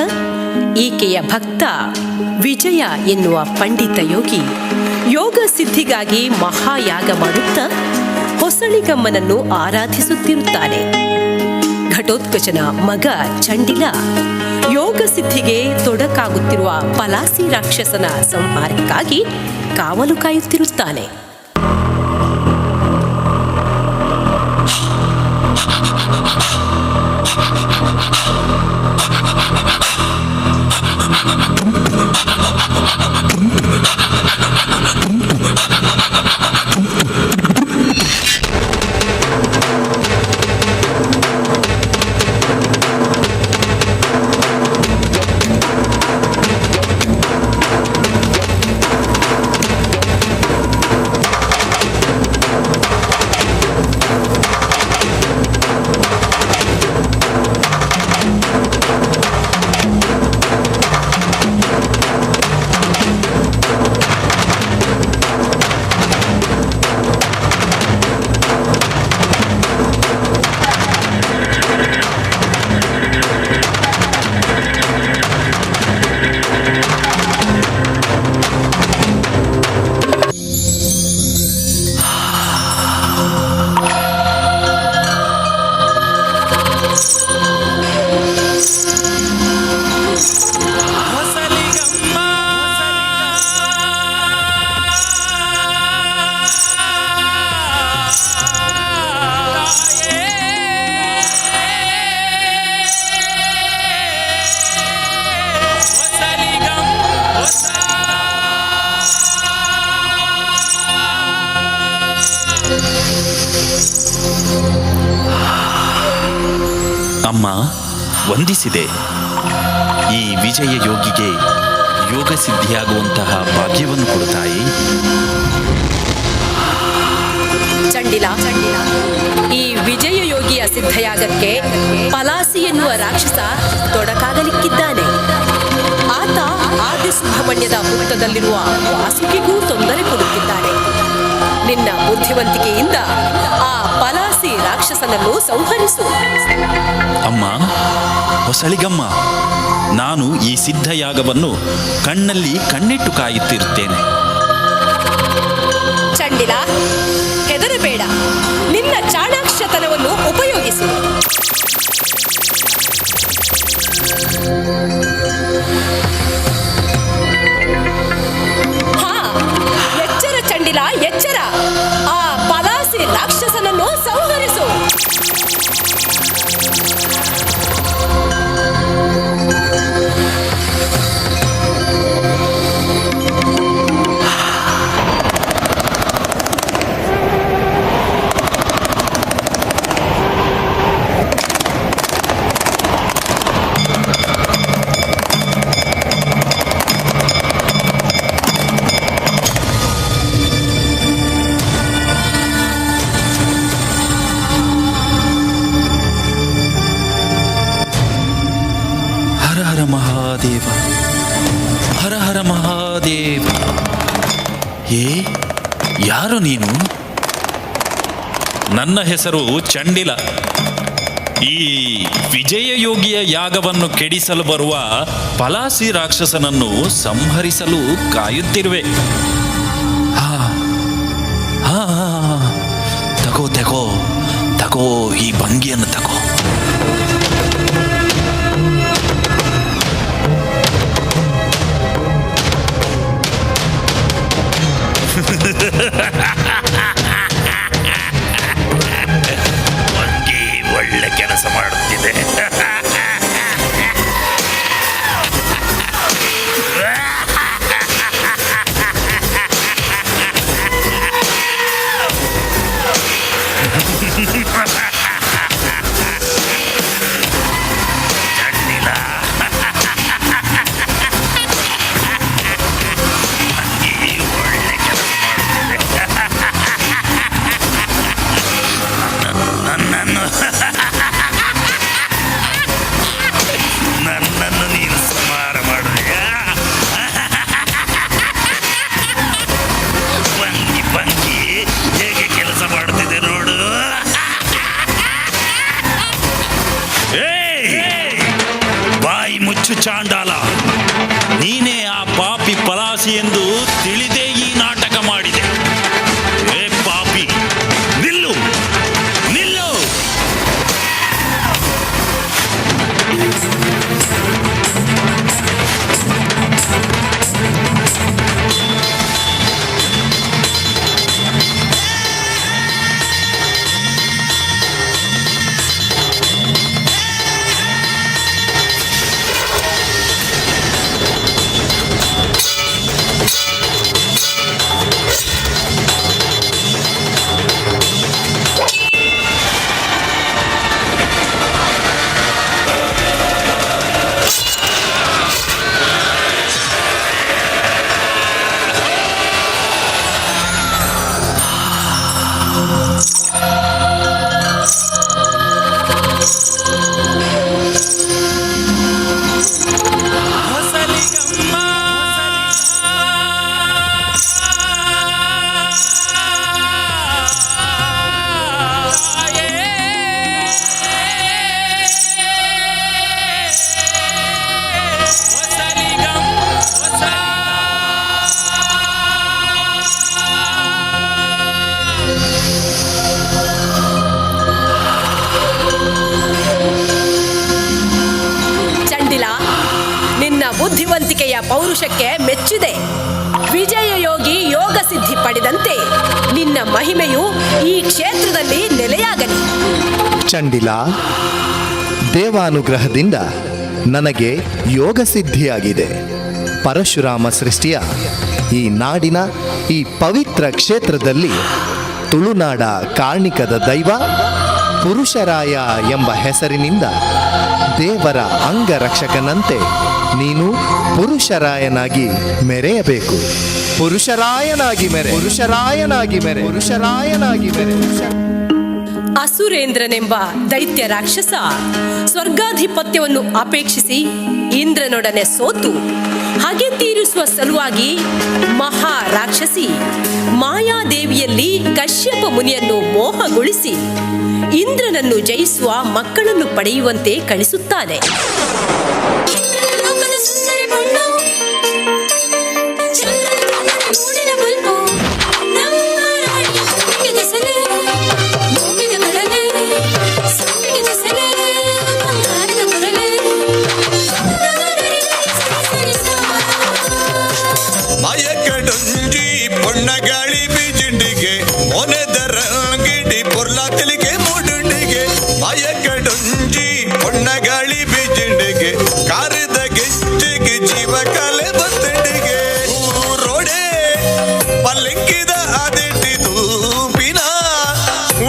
ಈಕೆಯ ಭಕ್ತ ವಿಜಯ ಎನ್ನುವ ಪಂಡಿತ ಯೋಗಿ ಯೋಗ ಸಿದ್ಧಿಗಾಗಿ ಮಹಾಯಾಗ ಮಾಡುತ್ತಾ ಹೊಸಳಿಗಮ್ಮನನ್ನು ಆರಾಧಿಸುತ್ತಿರುತ್ತಾನೆ. ಘಟೋತ್ಕಚನ ಮಗ ಚಂಡಿಲ ಯೋಗ ಸಿದ್ಧಿಗೆ ತೊಡಕಾಗುತ್ತಿರುವ ಪಲಾಸಿ ರಾಕ್ಷಸನ ಸಂಹಾರಕ್ಕಾಗಿ ಕಾವಲು ಕಾಯುತ್ತಿರುತ್ತಾನೆ. ಅಮ್ಮ, ವಂದಿಸಿದೆ. ಈ ವಿಜಯ ಯೋಗಿಗೆ ಯೋಗ ಸಿದ್ಧಿಯಾಗುವಂತಹ ಭಾಗ್ಯವನ್ನು ಕೊಡುತ್ತಾಯಿ. ಚಂಡಿಲ, ಈ ವಿಜಯ ಯೋಗಿಯ ಸಿದ್ಧಯಾಗಕ್ಕೆ ಪಲಾಸಿ ಎನ್ನುವ ರಾಕ್ಷಸ ತೊಡಕಾಗಲಿಕ್ಕಿದ್ದಾನೆ. ಆತ ಆದಿ ಸುಬ್ರಹ್ಮಣ್ಯದ ಹುತ್ತದಲ್ಲಿರುವ ವಾಸುಕಿಗೂ ತೊಂದರೆ ಕೊಡುತ್ತಿದ್ದಾನೆ. ನಿನ್ನ ಬುದ್ಧಿವಂತಿಕೆಯಿಂದ ಆ ಪಲಾಸಿ ರಾಕ್ಷಸನನ್ನು ಸಂಹರಿಸು. ಅಮ್ಮ ಹೊಸಳಿಗಮ್ಮ, ನಾನು ಈ ಸಿದ್ಧಯಾಗವನ್ನು ಕಣ್ಣಲ್ಲಿ ಕಣ್ಣಿಟ್ಟು ಕಾಯುತ್ತಿರುತ್ತೇನೆ. ಚಂಡಿಲ, ಹೆದರಬೇಡ. ನಿನ್ನ ಚಾಣಾಕ್ಷತನವನ್ನು ಉಪಯೋಗಿಸು. ಹಾ, ಎಚ್ಚರ ಚಂಡಿಲ, ಎಚ್ಚರ. ಆ ಪಲಾಸಿ ರಾಕ್ಷಸನನ್ನು ಸಂಹರಿಸು. ಹರ ಹರ ಮಹಾದೇವ, ಹರ ಹರ ಮಹಾದೇವ. ಏ, ಯಾರು ನೀನು? ನನ್ನ ಹೆಸರು ಚಂಡಿಲ. ಈ ವಿಜಯ ಯೋಗಿಯ ಯಾಗವನ್ನು ಕೆಡಿಸಲು ಬರುವ ಪಲಾಸಿ ರಾಕ್ಷಸನನ್ನು ಸಂಹರಿಸಲು ಕಾಯುತ್ತಿರುವೆ. ಹಾ ಹಾ, ತಗೋ ತಗೋ ತಗೋ, ಈ ಭಂಗಿಯನ್ನು ತಗೋ. ಮುಚ್ಚು ಚಾಂಡಾಲ, ನೀನೇ ಆ ಪಾಪಿ ಪಲಾಸಿ ಎಂದು ತಿಳಿದೇ ಈ ನಾಟಕ ಮಾಡಿದೆ. ಏ ಪಾಪಿ, ನಿಲ್ಲು ನಿಲ್ಲು. ಚಂಡಿಲ, ನಿನ್ನ ಬುದ್ಧಿವಂತಿಕೆಯ ಪೌರುಷಕ್ಕೆ ಮೆಚ್ಚಿದೆ. ವಿಜಯ ಯೋಗಿ ಯೋಗ ಸಿದ್ಧಿ ಪಡೆದಂತೆ ನಿನ್ನ ಮಹಿಮೆಯು ಈ ಕ್ಷೇತ್ರದಲ್ಲಿ ನೆಲೆಯಾಗಲಿ. ಚಂಡಿಲ, ದೇವಾನುಗ್ರಹದಿಂದ ನನಗೆ ಯೋಗ ಸಿದ್ಧಿಯಾಗಿದೆ. ಪರಶುರಾಮ ಸೃಷ್ಟಿಯ ಈ ನಾಡಿನ ಈ ಪವಿತ್ರ ಕ್ಷೇತ್ರದಲ್ಲಿ ತುಳುನಾಡ ಕಾರ್ಣಿಕದ ದೈವ ಪುರುಷರಾಯ ಎಂಬ ಹೆಸರಿನಿಂದ ದೇವರ ಅಂಗರಕ್ಷಕನಂತೆ ನೀನು ಪುರುಷರಾಯನಾಗಿ ಮೆರೆಯಬೇಕು. ಪುರುಷರಾಯನಾಗಿ ಮೆರೆ, ಪುರುಷರಾಯನಾಗಿ ಮೆರೆ, ಪುರುಷರಾಯನಾಗಿ ಮೆರೆ. ಅಸುರೇಂದ್ರನೆಂಬ ದೈತ್ಯ ರಾಕ್ಷಸ ಸ್ವರ್ಗಾಧಿಪತ್ಯವನ್ನು ಅಪೇಕ್ಷಿಸಿ ಇಂದ್ರನೊಡನೆ ಸೋತು ಹಗೆ ತೀರಿಸುವ ಸಲುವಾಗಿ ಮಹಾ ರಾಕ್ಷಸಿ ಮಾಯಾದೇವಿಯಲ್ಲಿ ಕಶ್ಯಪ ಮುನಿಯನ್ನು ಮೋಹಗೊಳಿಸಿ ಇಂದ್ರನನ್ನು ಜಯಿಸುವ ಮಕ್ಕಳನ್ನು ಪಡೆಯುವಂತೆ ಕಳಿಸುತ್ತಾನೆ. ಲೋಕದ ಸುಂದರಿ ಬಣ್ಣು, ಚಂದ್ರನ ಮೂಡಿನ ಬಲ್ಬು, ನಮ್ಮ ರಾಣಿಯ ಹೊತ್ತಿಗೆ ದಸರೆ, ಮೂಗಿನ ಕಡಲೆ, ಸಂಪಿಗೆ ದಸರೆ, ಬಂಗಾರದ ಕೊರಲೆ, ಮಯಕಡೊಂಜಿ ಪೊಣ್ಣ ಗಾಳಿ ಬೀಜಿಂಡಿಗೆ ಮೊನೆದರ ಗಿಡಿ ಪೊರ್ಲ ತಿಳಿಗೆ ಮೂಡುಂಡಿಗೆ. ಮಯಕಡೊಂಜಿ ಪೊಣ್ಣ ಗಾಳಿ ಬೀಜಿಂಡಿಗೆ ಕಾರದ ಗೆಜ್ಜೆಗೆ ಜೀವ ಕಲೆ ಬತ್ತಂಡಿಗೆ. ಊರೋಡೆ ಪಲ್ಲಂಕಿದ ಅದೆಟ್ಟಿ ತೂಪಿನ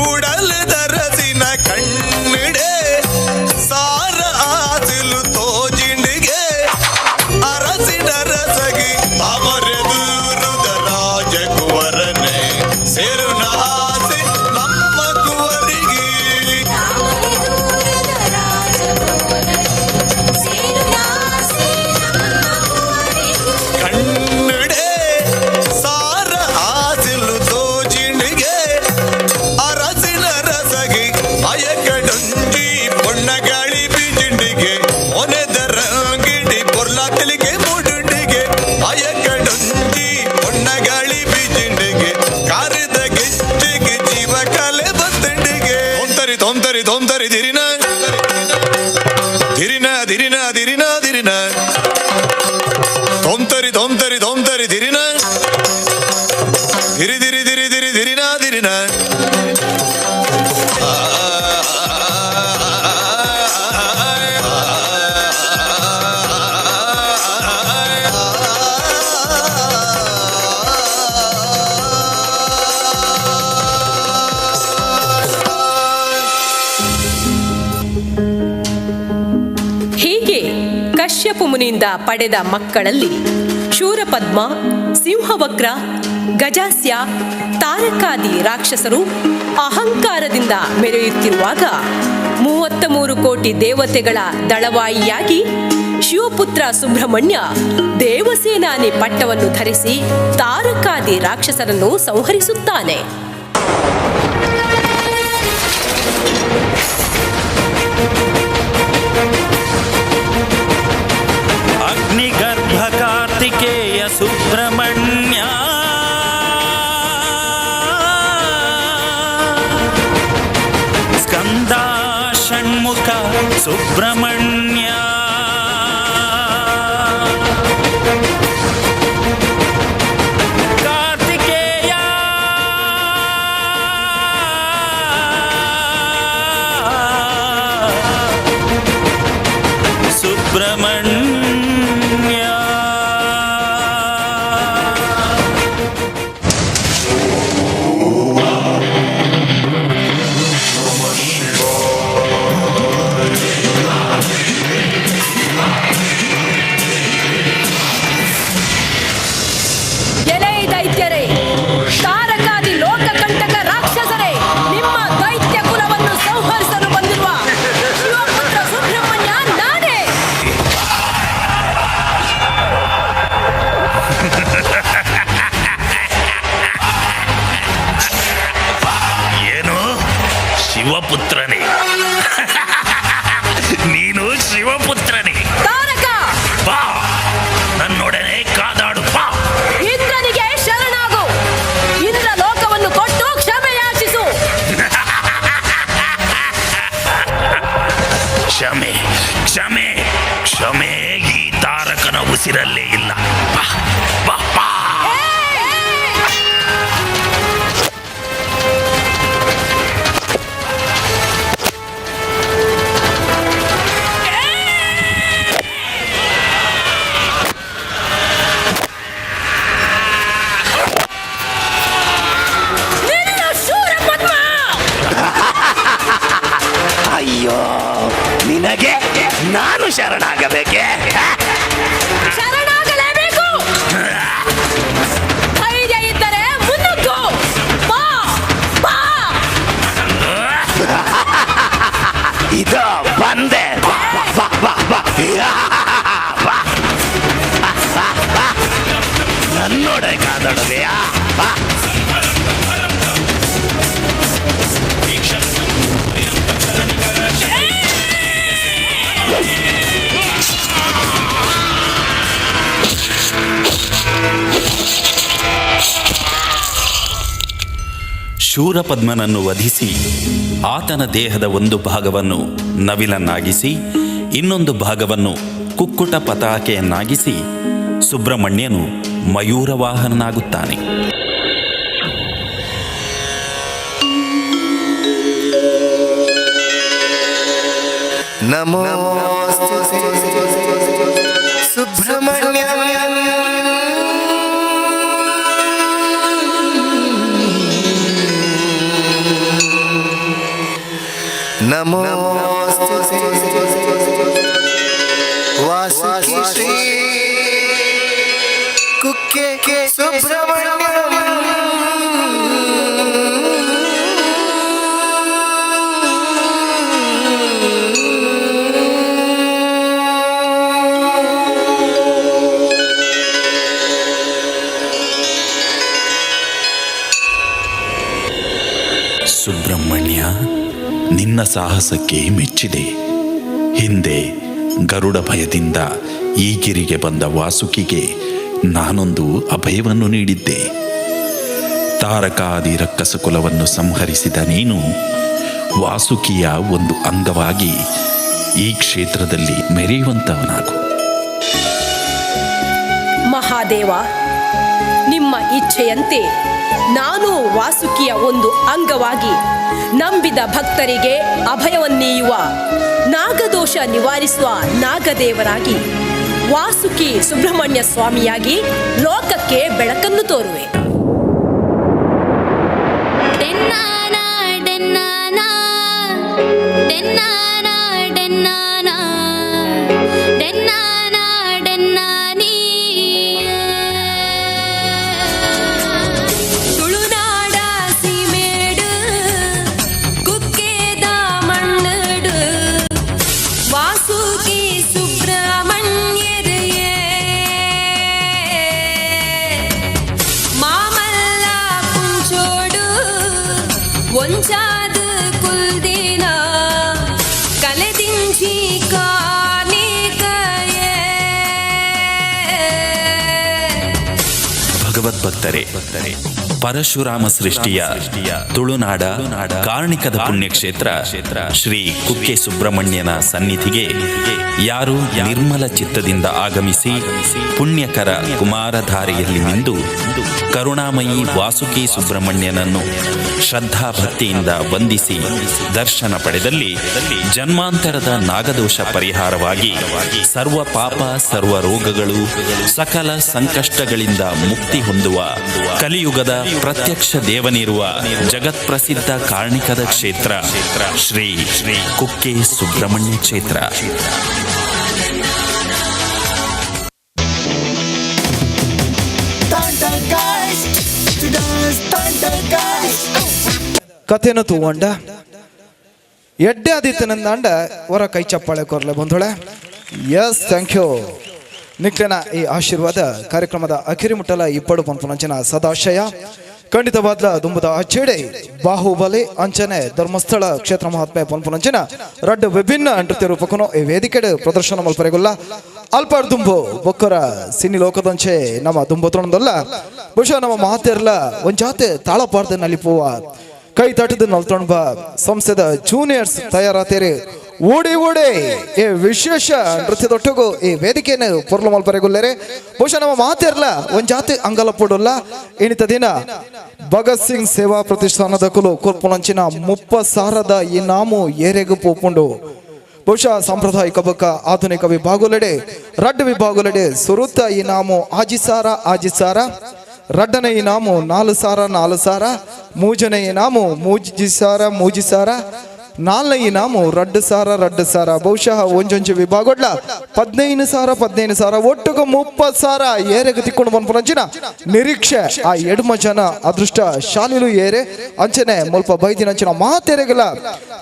ಉಡಲದ ರಸಿನ ಕಣ್ಣಿಡೆ ಸಾರ ಆಸಿಲು ತೋಜಿಂಡಿಗೆ ಅರಸಿನ ರಸಗಿ ತಾಮರೆದೂರುದ ರಾಜಕುವರನೆ ಸೇರುನ ಆಸೆ ನಮ್ಮ ಕುವರಿಗೆ. ಕಣ್ಣಡೆ ಸಾರ ಆಸಿಲು ತೋಜಿಂಡಿಗೆ ಅರಸಿನ ರಸಗಿ ಮಯಕಡೊಂಜಿ ಪೊಣ್ಣ ಗಾಳಿ ಬೀಜಿಂಡಿಗೆ ಮೊನೆದರ ಗಿಡಿ ಪೊರ್ಲ ತಿಳಿಗೆ ಮೂಡುಂಡಿಗೆ. ಮಯಕಡೊಂಜಿ ಪೊಣ್ಣ ಗಾಳಿ ಬೀಜಿಂಡಿಗೆ ಕಾರದ ಗೆಜ್ಜೆಗೆ ಜೀವ ಕಲೆ ಬತ್ತಂಡಿಗೆ. ತೊಂತರಿ ತೊಂತರಿ ತೊಂತರಿ ದಿರಿನ ದಿರಿನ ದಿರಿನ ದಿರಿನ ದಿರಿನ ತೊಂತರಿ ತೊಂತರಿ ತೊಂತರಿ ದಿರಿನ ದಿರಿ ದಿರಿ ದಿರಿ ದಿರಿ ದಿರಿನ ದಿರಿನ. ಹೀಗೆ ಕಶ್ಯಪ ಮುನಿಯಿಂದ ಪಡೆದ ಮಕ್ಕಳಲ್ಲಿ ಶೂರಪದ್ಮ, ಸಿಂಹವಕ್ರ, ಗಜಾಸ್ಯ, ತಾರಕಾದಿ ರಾಕ್ಷಸರು ಅಹಂಕಾರದಿಂದ ಮೆರೆಯುತ್ತಿರುವಾಗ 33 ಕೋಟಿ ದೇವತೆಗಳ ದಳವಾಯಿಯಾಗಿ ಶಿವಪುತ್ರ ಸುಬ್ರಹ್ಮಣ್ಯ ದೇವಸೇನಾನಿ ಪಟ್ಟವನ್ನು ಧರಿಸಿ ತಾರಕಾದಿ ರಾಕ್ಷಸರನ್ನು ಸಂಹರಿಸುತ್ತಾನೆ. ಸುಬ್ರಹ್ಮಣ್ಯ. ಸ್ಕಂದ ಷಣ್ಮುಖ ಸುಬ್ರಹ್ಮಣ್ಯ. ಕಾರ್ತಿಕೇಯ ಸುಬ್ರಹ್ಮಣ್ಯ. ಎಲೈ ದೈತ್ಯರೇ, ತಾರಕಾದಿ ಲೋಕಕಂಟಕ ರಾಕ್ಷಸರೇ, ನಿಮ್ಮ ದೈತ್ಯ ಕುಲವನ್ನು ಸಂಹರಿಸಲು ಬಂದಿರುವ ಶಿವಪುತ್ರ ಸುಬ್ರಹ್ಮಣ್ಯ ನಾನೇ. ಏನು ಶಿವಪುತ್ರನೇ? ನೀನು ಶಿವಪುತ್ರನೇ? ತಾರಕ, ಬಾ, ನನ್ನೊಡನೆ ಕಾದಾಡು ಬಾ. ಇಂದ್ರನಿಗೆ ಶರಣಾಗು. ಇಂದ್ರ ಲೋಕವನ್ನು ಕೊಟ್ಟು ಕ್ಷಮೆ ಯಾಚಿಸು. ಕ್ಷಮೆ, ಕ್ಷಮೆ, ಕ್ಷಮೆ ಈ ತಾರಕನ ಉಸಿರಲ್ಲೇ ಇಲ್ಲ. ಬಾ ಬಾ ಬಾ. ನಿಲ್ಲು ಶೂರಪದ್ಮ! ಅಯ್ಯೋ, ನಿನಗೆ ನಾನು ಶರಣಾಗಬೇಕೆ? ಶರಣಾಗಲೇಬೇಕು. ಧೈರ್ಯ ಇದ್ದರೆ ಮುನ್ನುಗ್ಗು. ಬಾ ಬಾ. ಇದು ಬಂದೆ. ಬಾ, ಬಾ, ಬಾ, ಬಾ. ಬಾ. ಬಾ, ಬಾ. ನನ್ನೊಡೆ ಕಾದಾಡವೆಯಾ? ಬಾ. ಶೂರಪದ್ಮನನ್ನು ವಧಿಸಿ ಆತನ ದೇಹದ ಒಂದು ಭಾಗವನ್ನು ನವಿಲನ್ನಾಗಿಸಿ, ಇನ್ನೊಂದು ಭಾಗವನ್ನು ಕುಕ್ಕುಟ ಪತಾಕೆಯನ್ನಾಗಿಸಿ ಸುಬ್ರಹ್ಮಣ್ಯನು ಮಯೂರವಾಹನನಾಗುತ್ತಾನೆ. ನಮೋ ಸುಬ್ರಹ್ಮಣ್ಯ. ನಮೋ ವಾಸುಕಿ ಶ್ರೀ ಕುಕ್ಕೆ ಸುಬ್ರಹ್ಮಣ್ಯ. ಸುಬ್ರಹ್ಮಣ್ಯ, ನಿನ್ನ ಸಾಹಸಕ್ಕೆ ಮೆಚ್ಚಿದೆ. ಹಿಂದೆ ಗರುಡ ಭಯದಿಂದ ಈ ಗಿರಿಗೆ ಬಂದ ವಾಸುಕಿಗೆ ನಾನೊಂದು ಅಭಯವನ್ನು ನೀಡಿದ್ದೆ. ತಾರಕಾದಿ ರಕ್ಕಸ ಕುಲವನ್ನು ಸಂಹರಿಸಿದ ನೀನು ವಾಸುಕಿಯ ಒಂದು ಅಂಗವಾಗಿ ಈ ಕ್ಷೇತ್ರದಲ್ಲಿ ಮೆರೆಯುವಂತವನಾಗು. ಮಹಾದೇವ, ನಿಮ್ಮ ಇಚ್ಛೆಯಂತೆ ನಾನು ವಾಸುಕಿಯ ಒಂದು ಅಂಗವಾಗಿ ನಂಬಿದ ಭಕ್ತರಿಗೆ ಅಭಯವನ್ನೀಯುವ, ನಾಗದೋಷ ನಿವಾರಿಸುವ ನಾಗದೇವರಾಗಿ ವಾಸುಕಿ ಸುಬ್ರಹ್ಮಣ್ಯ ಸ್ವಾಮಿಯಾಗಿ ಲೋಕಕ್ಕೆ ಬೆಳಕನ್ನು ತೋರುವೆ. ಡೆನ್ನಾನ ಡೆನ್ನಾನ ಡೆನ್ನಾನ ಡೆನ್ನಾನ ಡೆನ್ನಾನ ಡೆನ್ನಾನಿ. ತುಳುನಾಡ ಸೀಮೇಡು ಕುಕ್ಕೆದ ಮಣ್ಣಡು ವಾಸುಕಿ ಸುಬ್ರಹ್ಮಣ್ಯರೆಯೇ ಮಾಮಲ್ಲ ಪುಂಚೋಡು ಒಂಚಾದ ಕುಲ್ದಿನ ಕಲೆದಿಂಚಿ ಕಾನಿಕಯೇ. ಭಗವದ್ಭಕ್ತರೇ, ಪರಶುರಾಮ ಸೃಷ್ಟಿಯ ತುಳುನಾಡ ಕಾರ್ಣಿಕದ ಪುಣ್ಯಕ್ಷೇತ್ರ ಶ್ರೀ ಕುಕ್ಕೆ ಸುಬ್ರಹ್ಮಣ್ಯನ ಸನ್ನಿಧಿಗೆ ಯಾರು ನಿರ್ಮಲ ಚಿತ್ತದಿಂದ ಆಗಮಿಸಿ ಪುಣ್ಯಕರ ಕುಮಾರಧಾರೆಯಲ್ಲಿ ನಿಂದು ಕರುಣಾಮಯಿ ವಾಸುಕಿ ಸುಬ್ರಹ್ಮಣ್ಯನನ್ನು ಶ್ರದ್ಧಾಭಕ್ತಿಯಿಂದ ವಂದಿಸಿ ದರ್ಶನ ಪಡೆದಲ್ಲಿ ಜನ್ಮಾಂತರದ ನಾಗದೋಷ ಪರಿಹಾರವಾಗಿ ಸರ್ವ ಪಾಪ ಸರ್ವ ರೋಗಗಳು ಸಕಲ ಸಂಕಷ್ಟಗಳಿಂದ ಮುಕ್ತಿ ಹೊಂದುವ ಕಲಿಯುಗದ ಪ್ರತ್ಯಕ್ಷ ದೇವನಿರುವ ಜಗತ್ಪ್ರಸಿದ್ಧ ಕಾರ್ಣಿಕದ ಕ್ಷೇತ್ರ ಶ್ರೀ ಶ್ರೀ ಕುಕ್ಕೆ ಸುಬ್ರಹ್ಮಣ್ಯ ಕ್ಷೇತ್ರ. ಕಥೆನ ತೂವಂಡ ಎಡ್ಡೆ ಆದಿತ್ಯನಂದಾಂಡ ಹೊರ ಕೈ ಚಪ್ಪಾಳೆ ಕೊರ್ಲೆ ಬಂಧುಳೆ. Yes, thank you. ನಿಕ್ಲೆನ ಈ ಆಶೀರ್ವಾದ ಕಾರ್ಯಕ್ರಮದ ಅಖಿರಿ ಮುಟ್ಟಲ ಇಪ್ಪಡು ಪನ್ಪುನಂಚಿನ ಸದಾಶಯ. ಖಂಡಿತವಾದ್ಲ ದುಂಬುದ ಅಚ್ಚೇಡೆ ಬಾಹುಬಲಿ ಅಂಚನೆ ಧರ್ಮಸ್ಥಳ ಕ್ಷೇತ್ರ ಮಹಾತ್ಮೆ ಪನ್ಪುನಂಚಿನ ರಡ್ಡು ವಿಭಿನ್ನ ನೃತ್ಯ ರೂಪಕನು ಈ ವೇದಿಕೆಡು ಪ್ರದರ್ಶನ ಮಲ್ಪರೆಗುಲ್ಲ. ಅಲ್ಪಾಡ್ ದುಂಬು ಬೊಕ್ಕರ ಸಿನಿ ಲೋಕದಂಚೆ ನಮ್ಮ ದುಂಬು ತೊಣದಲ್ಲ ಬಹುಶಃ ನಮ್ಮ ಮಹಾತೆರ್ಲ ಒಂಜಾತೆ ತಾಳಪಾರ್ದ ನಲಿಪುವ ಕೈ ತಟ್ಟದ ನಲ್ತೊಂಬ ಸಂಸ್ಥೆದ ಜೂನಿಯರ್ಸ್ ತಯಾರಾತೇರಿ. ಓಡಿ ಓಡಿ ಈ ವಿಶೇಷ ನೃತ್ಯದೊಟ್ಟಿಗೂ ಈ ವೇದಿಕೆಯನ್ನು ಪೊರ್ಲು ಮಲ್ಪರೆಗುಲ್ಲೇರೆ. ಬಹುಶಃ ನಮ್ಮ ಮಾತಿರ್ಲ ಒಂಜಾತಿ ಅಂಗಲಪುಡುಲ್ಲ. ಇಣಿತ ದಿನ ಭಗತ್ ಸಿಂಗ್ ಸೇವಾ ಪ್ರತಿಷ್ಠಾನದ ಕುಲು ಕೊರ್ಪುನಂಚಿನ 30,000 ಇನಾಮು ಏರೆಗು ಪೋಪುಂಡು. ಬಹುಶಃ ಸಾಂಪ್ರದಾಯಿಕ ಬೊಕ್ಕ ಆಧುನಿಕ ವಿಭಾಗಲೆಡೆ ರಡ್ಡು ವಿಭಾಗಲೆಡೆ ಸುರುತ ಇನಾಮು ಆಜಿಸಾರ ಆಜಿಸಾರ, ರಡ್ಡನೆ ಇನಾಮು 4,000 4,000, ಮೂಜನೆ ಇನಾಮು ಮೂಜಿಸಾರ ಮೂಜಿಸಾರ, ನಾಲ್ನೇ ಇನಾಮು 2,000 2,000. ಬಹುಶಃ ಒಂಜೊಂಜಿ ವಿಭಾಗೊಡ್ಲ 15,000 15,000 ಒಟ್ಟುಗು 30,000 ಏರೆಗೆ ತಿಕ್ಕೊಂಡು ಬಂದ್ಪುನಂಚಿನ ನಿರೀಕ್ಷೆ. ಆ ಎಡ್ಮ ಜನ ಅದೃಷ್ಟ ಶಾಲಿಲು ಏರೆ ಅಂಚನೆ ಮುಲ್ಪ ಬೈದಿನಂಚಿನ ಮಾತೆರೆಗಲ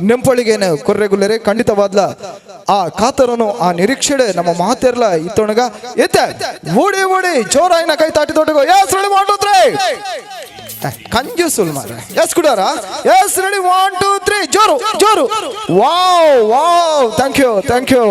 ನೆಂಪಳಿಗೇನು ಕೊರ್ರೆಗುಲ್ಲೆರೆ. ಖಂಡಿತವಾದ್ಲ ಆ ಕಾತರನು ಆ ನಿರೀಕ್ಷೆಡೆ ನಮ್ಮ ಮಾತೆರ್ಲ ಇತ್ತೊಣಗ ಎತ್ತೆ ಓಡಿ ಓಡಿ ಜೋರಾಯಿನ ಕೈ ತಾಟಿ ದೊಡ್ಡಗೋ. S, ready 1 2 3. ಕಂಜೂಸುಲ್ ಮಾರ್ರೆ. ಎಸ್ ಕುಡಾರ. Yes, ready 1 2 3. ಜೋರು ಜೋರು. Wow wow, thank you thank you.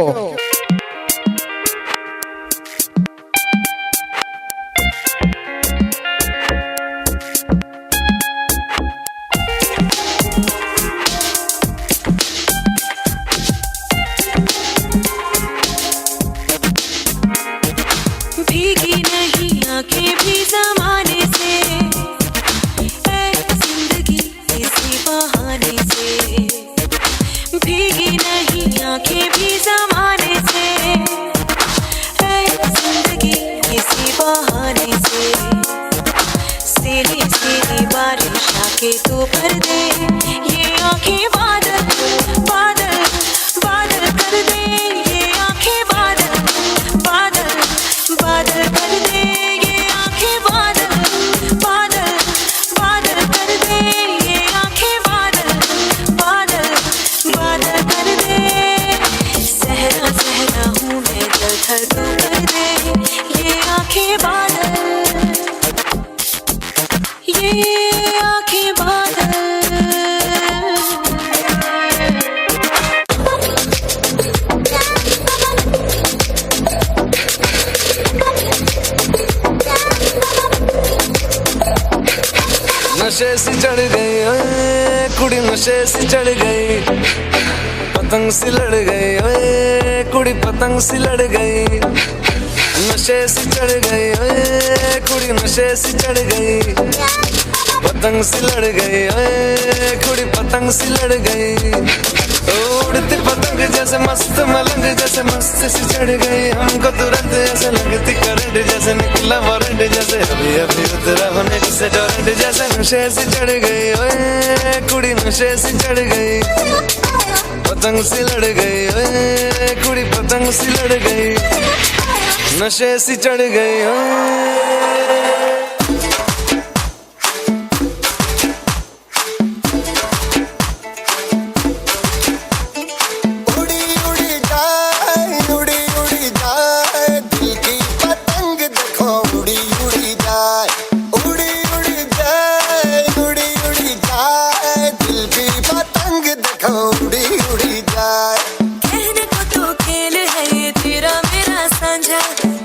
भीगी नहीं आंखें भी जमाने से, ऐ जिंदगी इसी बहाने से। भीगी नहीं आंखें भी जमाने से, ऐ जिंदगी इसी बहाने से। सीली सीली बारिश आके तू भर दे, ये आंखें बादल बादल बादल कर दे, ये आंखें बादल बादल बादल कर दे, ये आंखें बादल बादल बादल कर दे, ये आंखें बादल बादल बादल कर दे। सहरा सहरा हूँ मैं जल थल तू कर दे, ये आंखें बादल, ये आंखें बादल। नशे सी चढ़ गई ओए कुड़ी, नशे सी चढ़ गई, पतंग सी लड़ गई ओए कुड़ी, पतंग सी लड़ गई। नशे सी चढ़ गई ओए कुड़ी, नशे सी चढ़ गई, पतंग सी लड़ गई ओए कुड़ी, पतंग सी लड़ गई। उड़ती पतंग जैसे मस्त मलंग जैसे मस्त सी चढ़ गई, हमको तुरंत ऐसे लगती करंट जैसे निकला वारंट जैसे अभी अभी उतरा होने जैसे टोरेंट जैसे। नशे सी चढ़ गई ओए कुड़ी, नशे सी चढ़ गई, पतंग सी लड़ गई ओए कुड़ी, पतंग सी लड़ गई, नशे सी चढ़ गई ओए। उड़ी उड़ी जाए, उड़ी उड़ी जाए, दिल की पतंग देखो उड़ी उड़ी जाए, उड़ी उड़ी जाए, उड़ी उड़ी जाए, दिल की पतंग देखो उड़ी उड़ी जाए। कहने को तो खेल है ये तेरा मेरा साझा,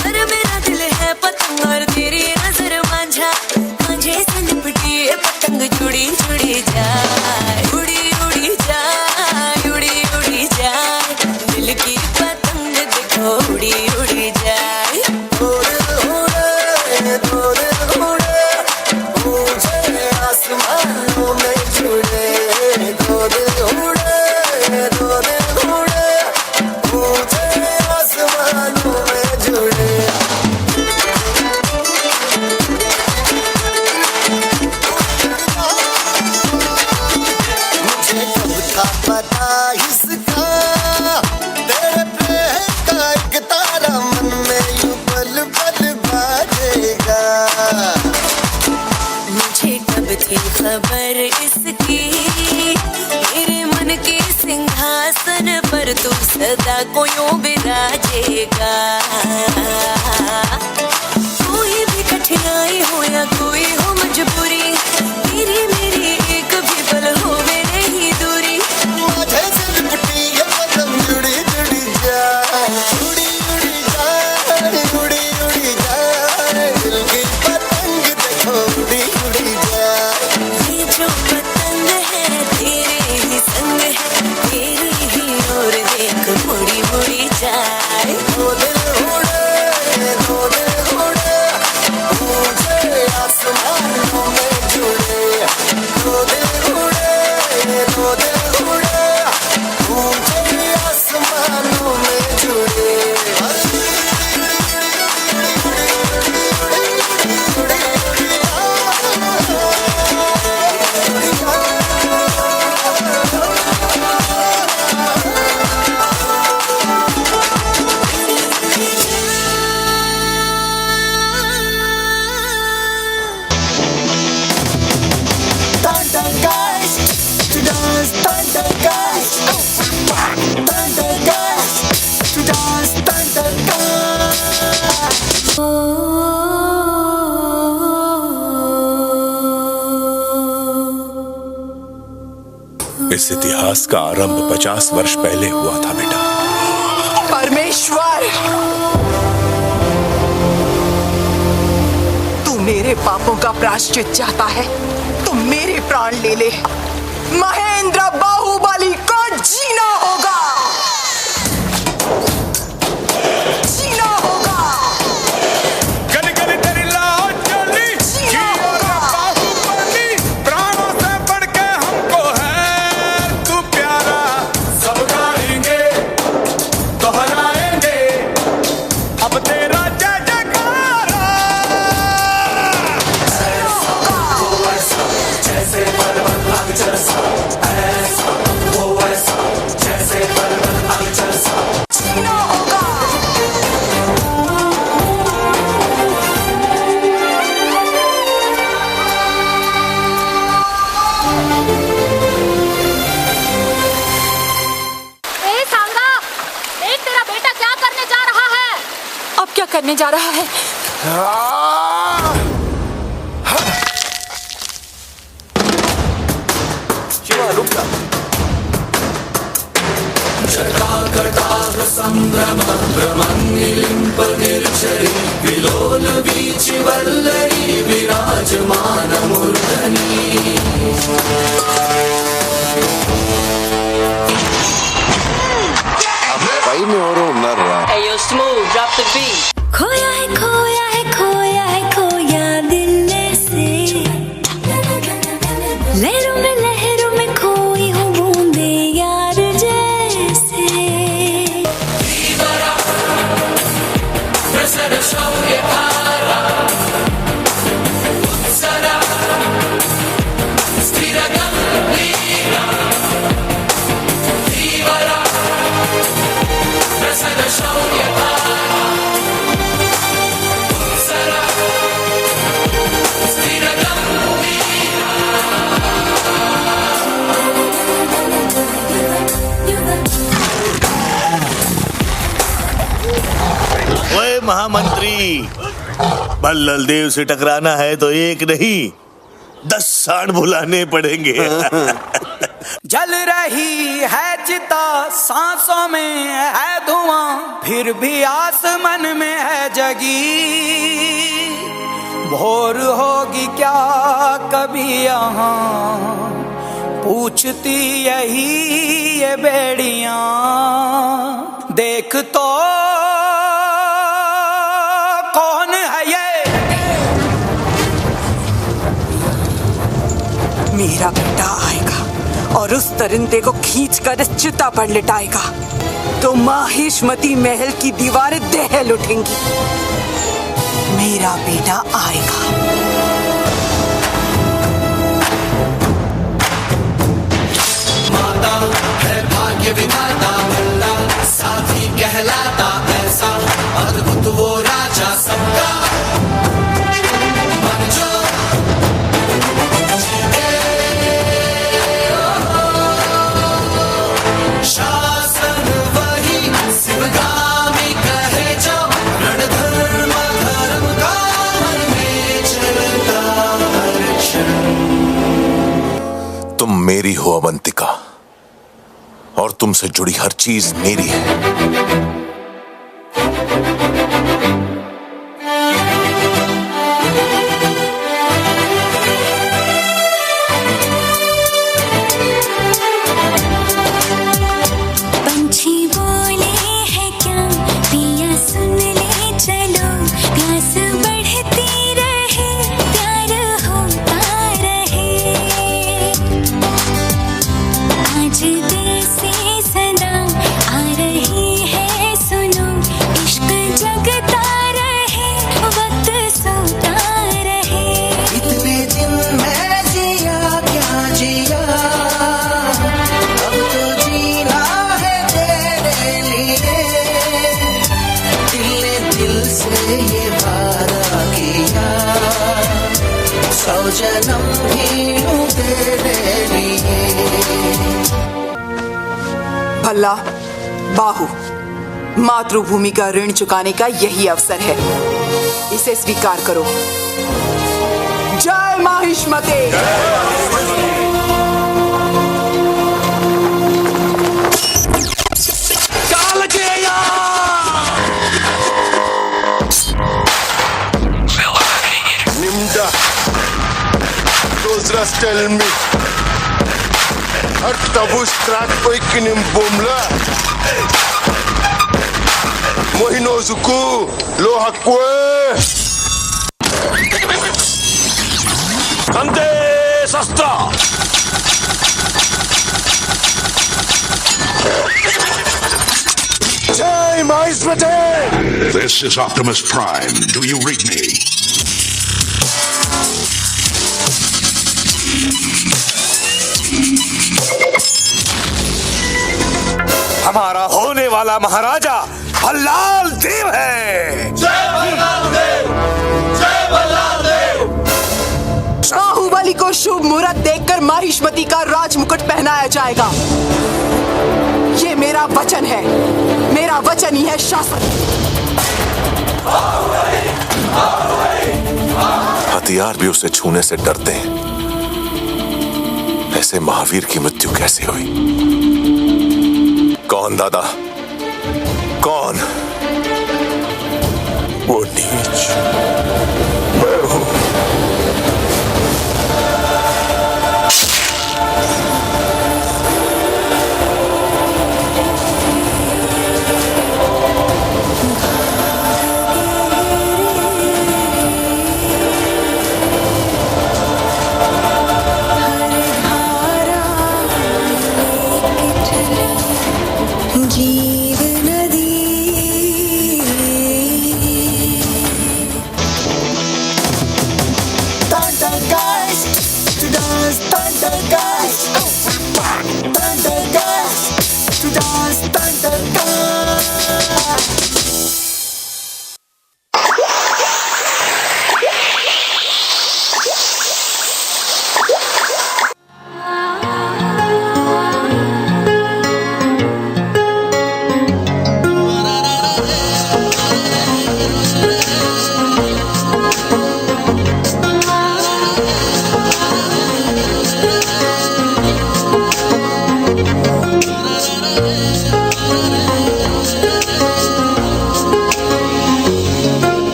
पर मेरा दिल है पतंग और तेरी नजर गदा को यूं विराजेगा। कोई भी कठिनाई हो या कोई हो मजबूरी, तेरी मेरी एक भी पल हो नहीं दूरी। माझे से लिपटी ये पतंग उड़ी उड़ी जाए, उड़ी उड़ी जाए, उड़ी उड़ी जाए, दिल की पतंग देखो उड़ी उड़ी जाए। ये जो पतंग है तेरे ही संग है, तेरी ही ओर देख मुड़ी मुड़ी जाए। दो दिल उड़े, दो दिल उड़े, ऊंचे आसमानों में जुड़े। दो दिल उड़े, दो दिल उड़े, ऊंचे आसमानों में जुड़े। इस इतिहास का आरंभ 50 वर्ष पहले हुआ था बेटा। परमेश्वर, तू मेरे पापों का प्रायश्चित चाहता है तो मेरे प्राण ले ले। महेंद्र बाहुबली को जीना होगा, जीना होगा। गली गली तेरी लाज चली, जीना होगा। बाहुबली, प्राणों से बढ़ के हमको है तू प्यारा। सब गाएंगे दोहराएंगे अब तेरा जय जयकारा। जीना होगा। ए सांगा, देख तेरा बेटा क्या करने जा रहा है। अब क्या करने जा रहा है? शिवा रुक जा। Hey yo, smooth, drop the beat. खोया है खोया है खोया है खोया दिल से, लहरों में खोई हूँ बूंदे यार जैसे। ओए महामंत्री, बल्लल देव से टकराना है तो एक नहीं 10 सांड बुलाने पड़ेंगे। जल रही है चिता, सांसों में है धुआं, फिर भी आसमान में है जगी। भोर होगी क्या कभी यहाँ, पूछती यही ये बेड़ियां। देख तो कौन है ये। मेरा बेटा आएगा और उस दरिंदे को खींचकर इस चिता पर लिटाएगा तो माहिष्मती महल की दीवारें दहल उठेंगी। मेरा बेटा आएगा। माता है भाग्य विधाता, मल्ला साथी कहलाता, ऐसा अद्भुत वो राजा सबका। मन जो जीते, शासन वही हो अवंतिका, और तुमसे जुड़ी हर चीज मेरी है। पंछी बोले है क्या पिया सुन ले, चलो प्यास बढ़ती रहे, प्यार होता रहे। आज दिल से सदा आ रही है, सुनो इश्क जगता रहे, वक्त सोता रहे। इतने दिन मैं जिया क्या जिया, अब तो जीना है तेरे लिए। दिल ने दिल से ये वादा किया, 100 जन्म भी लूं तेरे लिए। भल्ला, बाहु, मातृभूमि का ऋण चुकाने का यही अवसर है, इसे स्वीकार करो। जय माहिष्मते। Nimda, those rats tell me. Har tabu strat oikinim bomla. Mohinozuku, lohakwe. Kante sastra. Jai Mahishmate. This is Optimus Prime. Do you read me? हमारा होने वाला महाराजा भल्लाल देव है। जय भल्लाल देव, जय भल्लाल देव। बाहुबली को शुभ मुहूर्त देखकर माहिष्मती का राजमुकुट पहनाया जाएगा। ये मेरा वचन है, मेरा वचन ही है शासन। हथियार भी उसे छूने से डरते हैं। ऐसे महावीर की मृत्यु कैसे हुई? कौन दादा, कौन? वो नीच मैं हूं। जीव नदी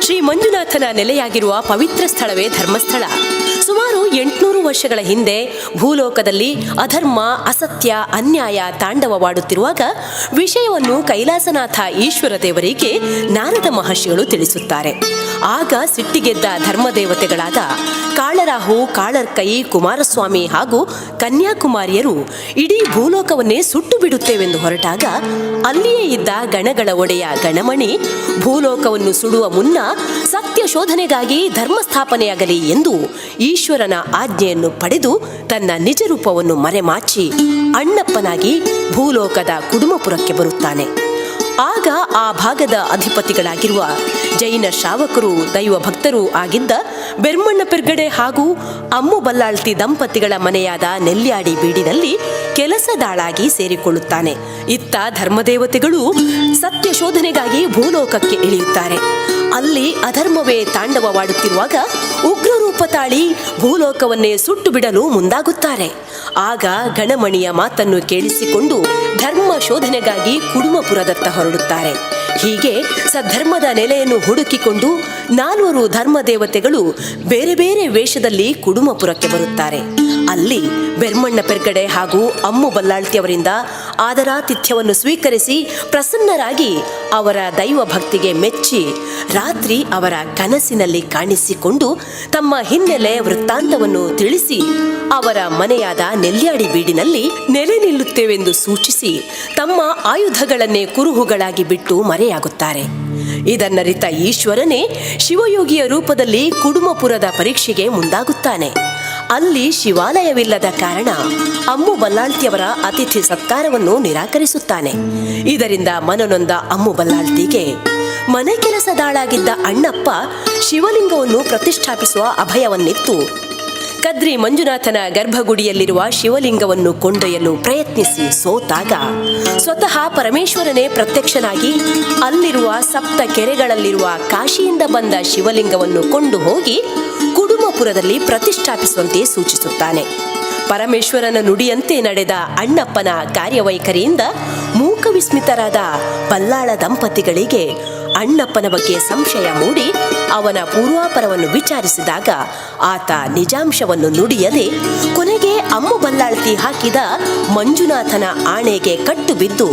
ಶ್ರೀ ಮಂಜುನಾಥನ ನೆಲೆಯಾಗಿರುವ ಪವಿತ್ರ ಸ್ಥಳವೇ ಧರ್ಮಸ್ಥಳ. ಸುಮಾರು 800 ವರ್ಷಗಳ ಹಿಂದೆ ಭೂಲೋಕದಲ್ಲಿ ಅಧರ್ಮ, ಅಸತ್ಯ, ಅನ್ಯಾಯ ತಾಂಡವವಾಡುತ್ತಿರುವಾಗ ವಿಷಯವನ್ನು ಕೈಲಾಸನಾಥ ಈಶ್ವರ ದೇವರಿಗೆ ನಾರದ ಮಹರ್ಷಿಗಳು ತಿಳಿಸುತ್ತಾರೆ. ಆಗ ಸಿಟ್ಟಿಗೆದ್ದ ಧರ್ಮದೇವತೆಗಳಾದ ಕಾಳರಾಹು, ಕಾಳರ್ಕೈ, ಕುಮಾರಸ್ವಾಮಿ ಹಾಗೂ ಕನ್ಯಾಕುಮಾರಿಯರು ಇಡೀ ಭೂಲೋಕವನ್ನೇ ಸುಟ್ಟು ಬಿಡುತ್ತೇವೆಂದು ಹೊರಟಾಗ ಅಲ್ಲಿಯೇ ಇದ್ದ ಗಣಗಳ ಒಡೆಯ ಗಣಮಣಿ ಭೂಲೋಕವನ್ನು ಸುಡುವ ಮುನ್ನ ಸತ್ಯ ಶೋಧನೆಗಾಗಿ ಧರ್ಮ ಸ್ಥಾಪನೆಯಾಗಲಿ ಎಂದು ಈಶ್ವರನ ಆಜ್ಞೆಯನ್ನು ಪಡೆದು ತನ್ನ ನಿಜ ರೂಪವನ್ನು ಮರೆಮಾಚಿ ಅಣ್ಣಪ್ಪನಾಗಿ ಭೂಲೋಕದ ಕುಡುಮಪುರಕ್ಕೆ ಬರುತ್ತಾನೆ. ಆಗ ಆ ಭಾಗದ ಅಧಿಪತಿಗಳಾಗಿರುವ ಜೈನ ಶ್ರಾವಕರು, ದೈವ ಭಕ್ತರೂ ಆಗಿದ್ದ ಬೆರ್ಮಣ್ಣ ಪೆರ್ಗಡೆ ಹಾಗೂ ಅಮ್ಮು ಬಲ್ಲಾಳ್ತಿ ದಂಪತಿಗಳ ಮನೆಯಾದ ನೆಲ್ಯಾಡಿ ಬೀಡಿನಲ್ಲಿ ಕೆಲಸದಾಳಾಗಿ ಸೇರಿಕೊಳ್ಳುತ್ತಾನೆ. ಇತ್ತ ಧರ್ಮದೇವತೆಗಳು ಸತ್ಯ ಶೋಧನೆಗಾಗಿ ಭೂಲೋಕಕ್ಕೆ ಇಳಿಯುತ್ತಾರೆ. ಅಲ್ಲಿ ಅಧರ್ಮವೇ ತಾಂಡವವಾಡುತ್ತಿರುವಾಗ ಉಗ್ರರೂಪ ತಾಳಿ ಭೂಲೋಕವನ್ನೇ ಸುಟ್ಟು ಬಿಡಲು ಮುಂದಾಗುತ್ತಾರೆ. ಆಗ ಗಣಮಣಿಯ ಮಾತನ್ನು ಕೇಳಿಸಿಕೊಂಡು ಧರ್ಮ ಶೋಧನೆಗಾಗಿ ಕುಡುಮಪುರದತ್ತ ಹೊರಡುತ್ತಾರೆ. ಹೀಗೆ ಸದ್ಧರ್ಮದ ನೆಲೆಯನ್ನು ಹುಡುಕಿಕೊಂಡು 4 ಧರ್ಮದೇವತೆಗಳು ಬೇರೆ ಬೇರೆ ವೇಷದಲ್ಲಿ ಕುಡುಮಪುರಕ್ಕೆ ಬರುತ್ತಾರೆ. ಅಲ್ಲಿ ಬೆರ್ಮಣ್ಣ ಪೆರ್ಗಡೆ ಹಾಗೂ ಅಮ್ಮು ಬಲ್ಲಾಳ್ತಿಯವರಿಂದ ಆದರಾತಿಥ್ಯವನ್ನು ಸ್ವೀಕರಿಸಿ ಪ್ರಸನ್ನರಾಗಿ ಅವರ ದೈವ ಭಕ್ತಿಗೆ ಮೆಚ್ಚಿ ರಾತ್ರಿ ಅವರ ಕನಸಿನಲ್ಲಿ ಕಾಣಿಸಿಕೊಂಡು ತಮ್ಮ ಹಿನ್ನೆಲೆ ವೃತ್ತಾಂತವನ್ನು ತಿಳಿಸಿ ಅವರ ಮನೆಯಾದ ನೆಲ್ಯಾಡಿ ಬೀಡಿನಲ್ಲಿ ನೆಲೆ ನಿಲ್ಲುತ್ತೇವೆಂದು ಸೂಚಿಸಿ ತಮ್ಮ ಆಯುಧಗಳನ್ನೇ ಕುರುಹುಗಳಾಗಿ ಬಿಟ್ಟು ಮರೆಯಾಗುತ್ತಾರೆ. ಇದನ್ನರಿತ ಈಶ್ವರನೇ ಶಿವಯೋಗಿಯ ರೂಪದಲ್ಲಿ ಕುಡುಮಪುರದ ಪರೀಕ್ಷೆಗೆ ಮುಂದಾಗುತ್ತಾನೆ. ಅಲ್ಲಿ ಶಿವಾಲಯವಿಲ್ಲದ ಕಾರಣ ಅಮ್ಮು ಬಲ್ಲಾಳ್ತಿಯವರ ಅತಿಥಿ ಸತ್ಕಾರವನ್ನು ನಿರಾಕರಿಸುತ್ತಾನೆ. ಇದರಿಂದ ಮನನೊಂದ ಅಮ್ಮು ಬಲ್ಲಾಳ್ತಿಗೆ ಮನೆ ಕೆಲಸದಾಳಾಗಿದ್ದ ಅಣ್ಣಪ್ಪ ಶಿವಲಿಂಗವನ್ನು ಪ್ರತಿಷ್ಠಾಪಿಸುವ ಅಭಯವನ್ನಿತ್ತು ಕದ್ರಿ ಮಂಜುನಾಥನ ಗರ್ಭಗುಡಿಯಲ್ಲಿರುವ ಶಿವಲಿಂಗವನ್ನು ಕೊಂಡೊಯ್ಯಲು ಪ್ರಯತ್ನಿಸಿ ಸೋತಾಗ ಸ್ವತಃ ಪರಮೇಶ್ವರನೇ ಪ್ರತ್ಯಕ್ಷನಾಗಿ ಅಲ್ಲಿರುವ ಸಪ್ತ ಕೆರೆಗಳಲ್ಲಿರುವ ಕಾಶಿಯಿಂದ ಬಂದ ಶಿವಲಿಂಗವನ್ನು ಕೊಂಡು ಹೋಗಿ ಕುಡುಮಪುರದಲ್ಲಿ ಪ್ರತಿಷ್ಠಾಪಿಸುವಂತೆ ಸೂಚಿಸುತ್ತಾನೆ. ಪರಮೇಶ್ವರನ ನುಡಿಯಂತೆ ನಡೆದ ಅಣ್ಣಪ್ಪನ ಕಾರ್ಯವೈಖರಿಯಿಂದ ಮೂಕವಿಸ್ಮಿತರಾದ ಬಲ್ಲಾಳ ದಂಪತಿಗಳಿಗೆ ಅಣ್ಣಪ್ಪನ ಬಗ್ಗೆ ಸಂಶಯ ಮೂಡಿ ಅವನ ಪೂರ್ವಾಪರವನ್ನು ವಿಚಾರಿಸಿದಾಗ ಆತ ನಿಜಾಂಶವನ್ನು ನುಡಿಯದೆ ಕೊನೆಗೆ ಅಮ್ಮು ಬಲ್ಲಾಳ್ತಿ ಹಾಕಿದ ಮಂಜುನಾಥನ ಆಣೆಗೆ ಕಟ್ಟು ಬಿದ್ದು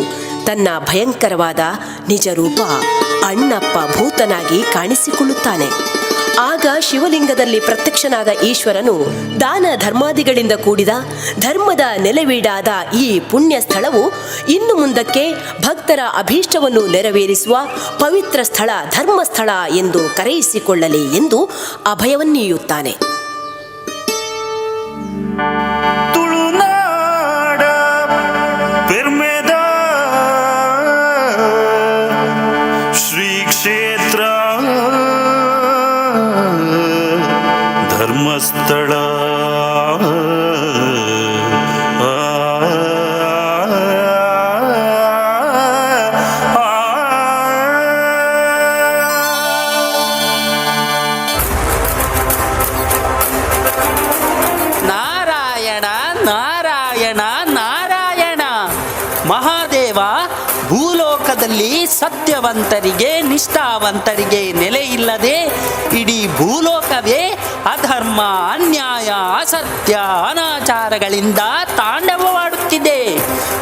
ತನ್ನ ಭಯಂಕರವಾದ ನಿಜರೂಪ ಅಣ್ಣಪ್ಪ ಭೂತನಾಗಿ ಕಾಣಿಸಿಕೊಳ್ಳುತ್ತಾನೆ. ಆಗ ಶಿವಲಿಂಗದಲ್ಲಿ ಪ್ರತ್ಯಕ್ಷನಾದ ಈಶ್ವರನು ದಾನ ಧರ್ಮಾದಿಗಳಿಂದ ಕೂಡಿದ ಧರ್ಮದ ನೆಲೆವೀಡಾದ ಈ ಪುಣ್ಯ ಸ್ಥಳವು ಇನ್ನು ಮುಂದಕ್ಕೆ ಭಕ್ತರ ಅಭೀಷ್ಟವನ್ನು ನೆರವೇರಿಸುವ ಪವಿತ್ರ ಸ್ಥಳ ಧರ್ಮಸ್ಥಳ ಎಂದು ಕರೆಯಿಸಿಕೊಳ್ಳಲಿ ಎಂದು ಅಭಯವನ್ನೀಯುತ್ತಾನೆ. ತುಳುನಾಡ ಪೆರ್ಮೆದ ಶ್ರೀ ಕ್ಷೇತ್ರ ಧರ್ಮಸ್ಥಳ ನಾರಾಯಣ ನಾರಾಯಣ ನಾರಾಯಣ. ಮಹಾದೇವ, ಭೂಲೋಕದಲ್ಲಿ ಸತ್ಯವಂತರಿಗೆ ನಿಷ್ಠಾವಂತರಿಗೆ ನೆಲೆಯಿಲ್ಲದೆ ಇಡೀ ಭೂಲೋಕವೇ ಅಧರ್ಮ, ಅನ್ಯಾಯ, ಅಸತ್ಯ, ಅನಾಚಾರಗಳಿಂದ ತಾಂಡವವಾಡುತ್ತಿದೆ.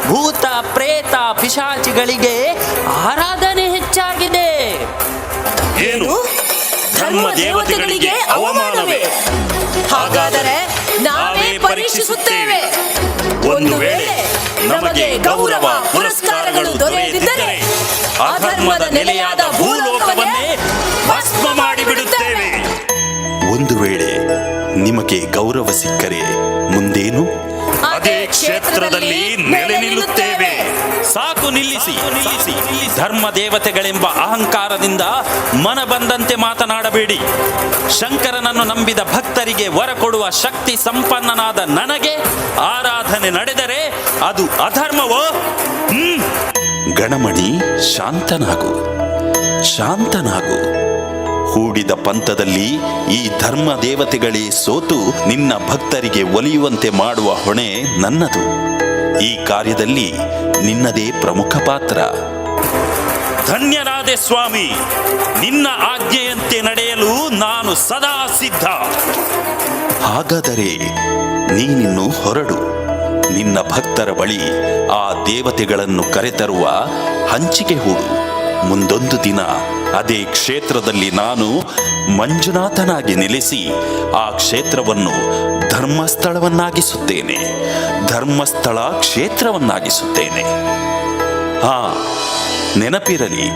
ಭೂತ ಪ್ರೇತ ಪಿಶಾಚಿಗಳಿಗೆ ಆರಾಧನೆ ಹೆಚ್ಚಾಗಿದೆ. ಏನು ಧರ್ಮ ದೇವತೆಗಳಿಗೆ ಅವಮಾನವೇ? ಹಾಗಾದರೆ ನಾವೇ ಪರೀಕ್ಷಿಸುತ್ತೇವೆ. ಒಂದು ವೇಳೆ ನಮಗೆ ಗೌರವ ಪುರಸ್ಕಾರಗಳು ದೊರೆಯದಿದ್ದರೆ ಅಧರ್ಮದ ನೆಲೆಯಾದ ಭೂಲೋಕವನ್ನೇ ಭಸ್ಮ ಮಾಡಿಬಿಡುತ್ತೇವೆ. ಒಂದು ವೇಳೆ ನಿಮಗೆ ಗೌರವ ಸಿಕ್ಕರೆ ಮುಂದೇನು? ಅದೇ ಕ್ಷೇತ್ರದಲ್ಲಿ ನೆಲೆ ನಿಲ್ಲುತ್ತೇವೆ. ಸಾಕು, ನಿಲ್ಲಿಸಿ. ಧರ್ಮ ದೇವತೆಗಳೆಂಬ ಅಹಂಕಾರದಿಂದ ಮನ ಬಂದಂತೆ ಮಾತನಾಡಬೇಡಿ. ಶಂಕರನನ್ನು ನಂಬಿದ ಭಕ್ತರಿಗೆ ವರ ಕೊಡುವ ಶಕ್ತಿ ಸಂಪನ್ನನಾದ ನನಗೆ ಆರಾಧನೆ ನಡೆದರೆ ಅದು ಅಧರ್ಮವೋ? ಗಣಮಣಿ, ಶಾಂತನಾಗು, ಶಾಂತನಾಗು. ಹೂಡಿದ ಪಂಥದಲ್ಲಿ ಈ ಧರ್ಮ ದೇವತೆಗಳೇ ಸೋತು ನಿನ್ನ ಭಕ್ತರಿಗೆ ಒಲಿಯುವಂತೆ ಮಾಡುವ ಹೊಣೆ ನನ್ನದು. ಈ ಕಾರ್ಯದಲ್ಲಿ ನಿನ್ನದೇ ಪ್ರಮುಖ ಪಾತ್ರ. ಧನ್ಯನಾದೆ ಸ್ವಾಮಿ. ನಿನ್ನ ಆಜ್ಞೆಯಂತೆ ನಡೆಯಲು ನಾನು ಸದಾ ಸಿದ್ಧ. ಹಾಗಾದರೆ ನೀನಿನ್ನು ಹೊರಡು. ನಿನ್ನ ಭಕ್ತರ ಬಳಿ ಆ ದೇವತೆಗಳನ್ನು ಕರೆತರುವ ಹಂಚಿಕೆ ಹೂಡು. ಮುಂದೊಂದು ದಿನ ಅದೇ ಕ್ಷೇತ್ರದಲ್ಲಿ ನಾನು ಮಂಜುನಾಥನಾಗಿ ನೆಲೆಸಿ ಆ ಕ್ಷೇತ್ರವನ್ನು ಧರ್ಮಸ್ಥಳವನ್ನಾಗಿಸುತ್ತೇನೆ, ಧರ್ಮಸ್ಥಳ ಕ್ಷೇತ್ರವನ್ನಾಗಿಸುತ್ತೇನೆ. ಹಾ, ನೆನಪಿರಲಿ,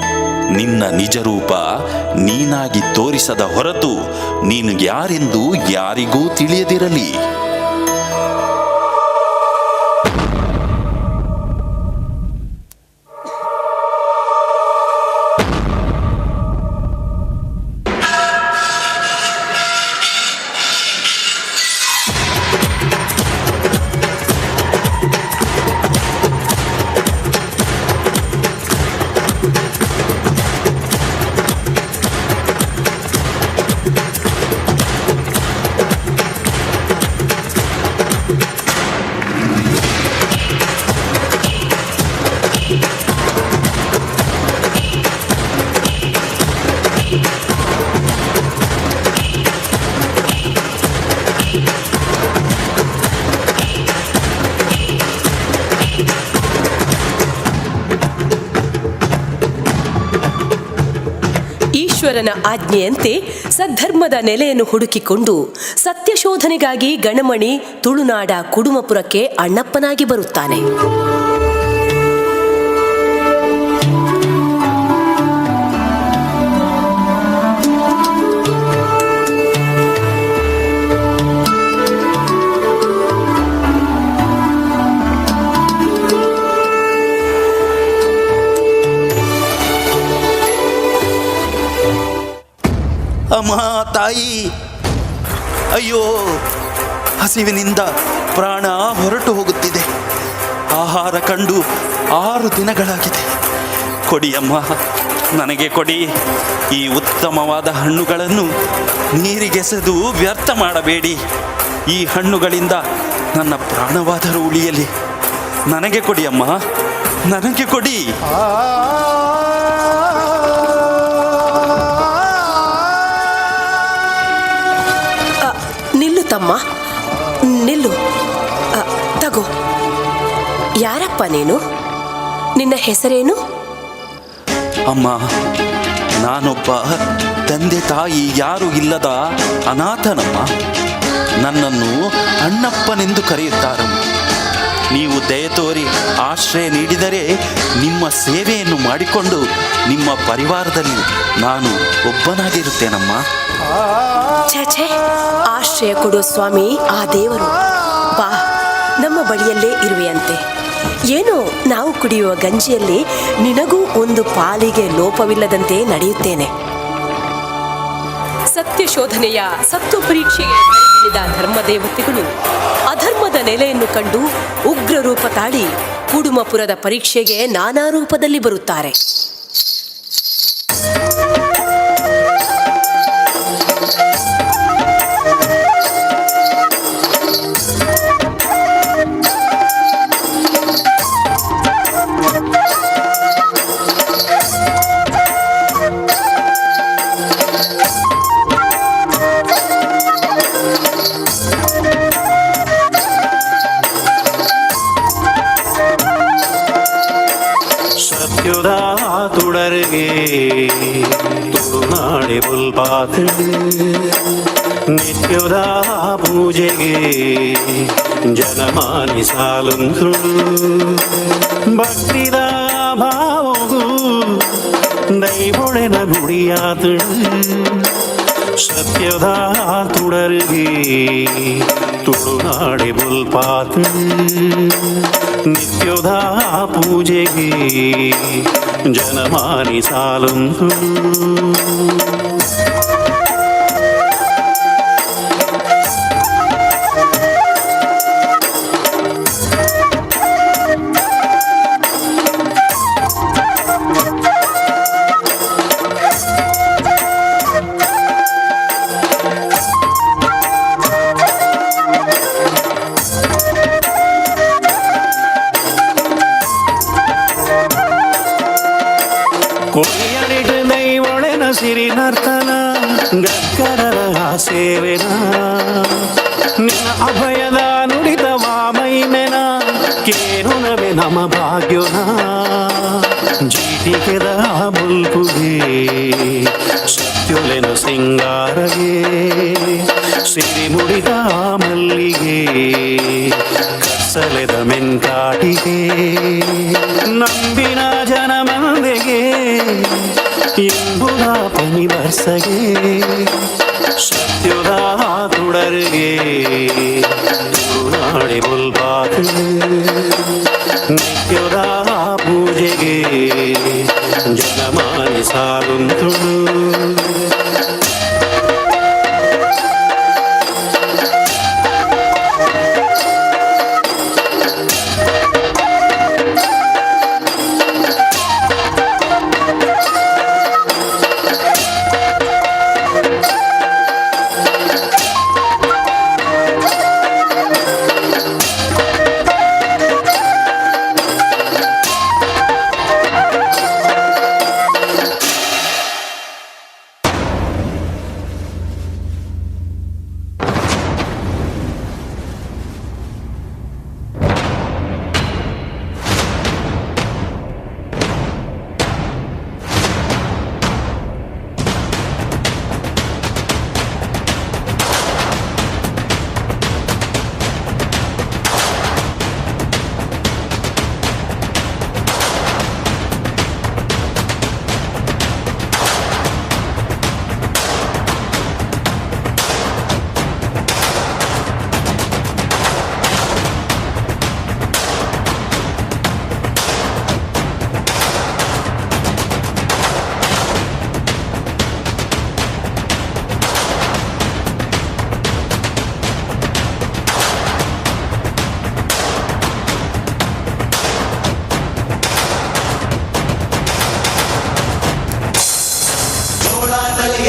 ನಿನ್ನ ನಿಜರೂಪ ನೀನಾಗಿ ತೋರಿಸದ ಹೊರತು ನೀನು ಯಾರೆಂದು ಯಾರಿಗೂ ತಿಳಿಯದಿರಲಿ. ಈಶ್ವರನ ಆಜ್ಞೆಯಂತೆ ಸದ್ಧರ್ಮದ ನೆಲೆಯನ್ನು ಹುಡುಕಿಕೊಂಡು ಸತ್ಯಶೋಧನೆಗಾಗಿ ಗಣಮಣಿ ತುಳುನಾಡ ಕುಡುಮಪುರಕ್ಕೆ ಅಣ್ಣಪ್ಪನಾಗಿ ಬರುತ್ತಾನೆ. ಅಮ್ಮ ತಾಯಿ, ಅಯ್ಯೋ, ಹಸಿವಿನಿಂದ ಪ್ರಾಣ ಹೊರಟು ಹೋಗುತ್ತಿದೆ. ಆಹಾರ ಕಂಡು 6 ದಿನಗಳಾಗಿದೆ. ಕೊಡಿ ಅಮ್ಮ, ನನಗೆ ಕೊಡಿ. ಈ ಉತ್ತಮವಾದ ಹಣ್ಣುಗಳನ್ನು ನೀರಿಗೆಸೆದು ವ್ಯರ್ಥ ಮಾಡಬೇಡಿ. ಈ ಹಣ್ಣುಗಳಿಂದ ನನ್ನ ಪ್ರಾಣವಾದರೂ ಉಳಿಯಲಿ. ನನಗೆ ಕೊಡಿ ಅಮ್ಮ, ನನಗೆ ಕೊಡಿ. ನಿಲ್ಲು ತಮ್ಮ, ನಿಲ್ಲು. ತಗೋ. ಯಾರಪ್ಪ ನೀನು? ನಿನ್ನ ಹೆಸರೇನು? ಅಮ್ಮ, ನಾನೊಬ್ಬ ತಂದೆ ತಾಯಿ ಯಾರೂ ಇಲ್ಲದ ಅನಾಥನಮ್ಮ. ನನ್ನನ್ನು ಅಣ್ಣಪ್ಪನೆಂದು ಕರೆಯುತ್ತಾರಮ್ಮ. ನೀವು ದಯೆ ತೋರಿ ಆಶ್ರಯ ನೀಡಿದರೆ ನಿಮ್ಮ ಸೇವೆಯನ್ನು ಮಾಡಿಕೊಂಡು ನಿಮ್ಮ ಪರಿವಾರದಲ್ಲಿ ನಾನು ಒಬ್ಬನಾಗಿರುತ್ತೇನಮ್ಮ. ಛೇ ಛೇ, ಆಶ್ರಯ ಕೊಡುವ ಸ್ವಾಮಿ ಆ ದೇವರು. ಬಾ, ನಮ್ಮ ಬಳಿಯಲ್ಲೇ ಇರುವೆಯಂತೆ. ಏನೋ ನಾವು ಕುಡಿಯುವ ಗಂಜಿಯಲ್ಲಿ ನಿನಗೂ ಒಂದು ಪಾಲಿಗೆ ಲೋಪವಿಲ್ಲದಂತೆ ನಡೆಯುತ್ತೇನೆ. ಸತ್ಯಶೋಧನೆಯ ಸತ್ವ ಪರೀಕ್ಷೆಗೆ ಬಲಿಗಿಳಿದ ಧರ್ಮದೇವತೆಗಳು ಅಧರ್ಮದ ನೆಲೆಯನ್ನು ಕಂಡು ಉಗ್ರ ರೂಪ ತಾಳಿ ಕುಡುಮಪುರದ ಪರೀಕ್ಷೆಗೆ ನಾನಾ ರೂಪದಲ್ಲಿ ಬರುತ್ತಾರೆ. ತುಳುನಾಡೆ ಬುಲ್ಪಾತು ನಿತ್ಯದ ಪೂಜೆಗೆ ಜನಮಾನಿ ಸಾಲುಂದು ಭಕ್ತಿದ ಭಾವಗೂ ದೈವೊಳೆನ ಗುಡಿಯಾತು ಸತ್ಯದ ತುಡರ್ಗೆ ತುಳುನಾಡೆ ಬುಲ್ಪಾತು ನಿತ್ಯದ ಪೂಜೆಗೆ ಜನಮಾನಿ ಸಾಲುಂದು. ಕೊಡಿಯಡಿಡು ನೈವೊಳೆನ ಸಿರಿ ನರ್ತನ ಗಗ್ಗರರ ಸೇವೆನ ನಿನ್ನ ಅಭಯದ ನುಡಿದ ವಾಮೈಮೆನ ಕೇರುನವೆ ನಮ ಭಾಗ್ಯೋನ ಜೀಟಿಗೆದ ಬುಲ್ಪುಗೆ ಸತ್ಯುಲೆನ ಸಿಂಗಾರಗೆ ಸಿರಿ ಮುಡಿದ ಮಲ್ಲಿಗೆ ಕಸಲೆದ ಮೆನ್ಕಾಟಿಗೆ ನಂಬಿನ ಜನಮಂದೆಗೆ ಇಂಬುದ ಪನಿ ಬರ್ಸಗೆ ಸತ್ಯುದ ತುಡರ್ಗೆ ತುಳುನಾಡೆ ಬುಲ್ಬಾತು ನಿತ್ಯದ ಪೂಜೆಗೆ ಜನಮಾನಿ ಸಾಲುಂತುಳು.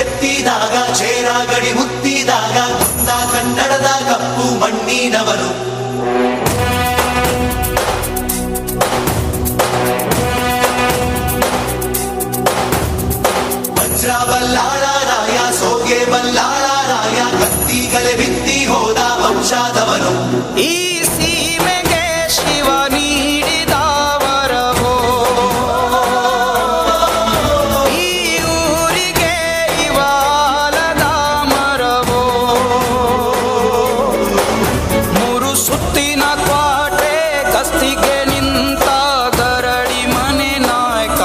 ಎತ್ತಿದಾಗ ಚೇರ ಗಡಿ ಮುತ್ತಿದಾಗ ಕುಂದ ಕನ್ನಡದ ಕಪ್ಪು ಮಣ್ಣಿನವನು. ವಜ್ರ ಬಲ್ಲಾಳ ರಾಯ ಸೋಗೆ ಬಲ್ಲಾಳ ರಾಯ ಕತ್ತಿಗಲೆ ಬಿತ್ತಿ ಹೋದ ವಂಶದವನು. ಈ ಸೀಮೆಗೆ ಶಿವ ನೀಡಿದ ವರವೋ, ಈ ಊರಿಗೆ ಇವಾಲದ ಮರವೋ, ಮೂರು ಸುತ್ತಿನ ಕ್ವಾಟೆ ಕಸ್ತಿಗೆ ನಿಂತ ಗರಡಿ ಮನೆ ನಾಯಕ,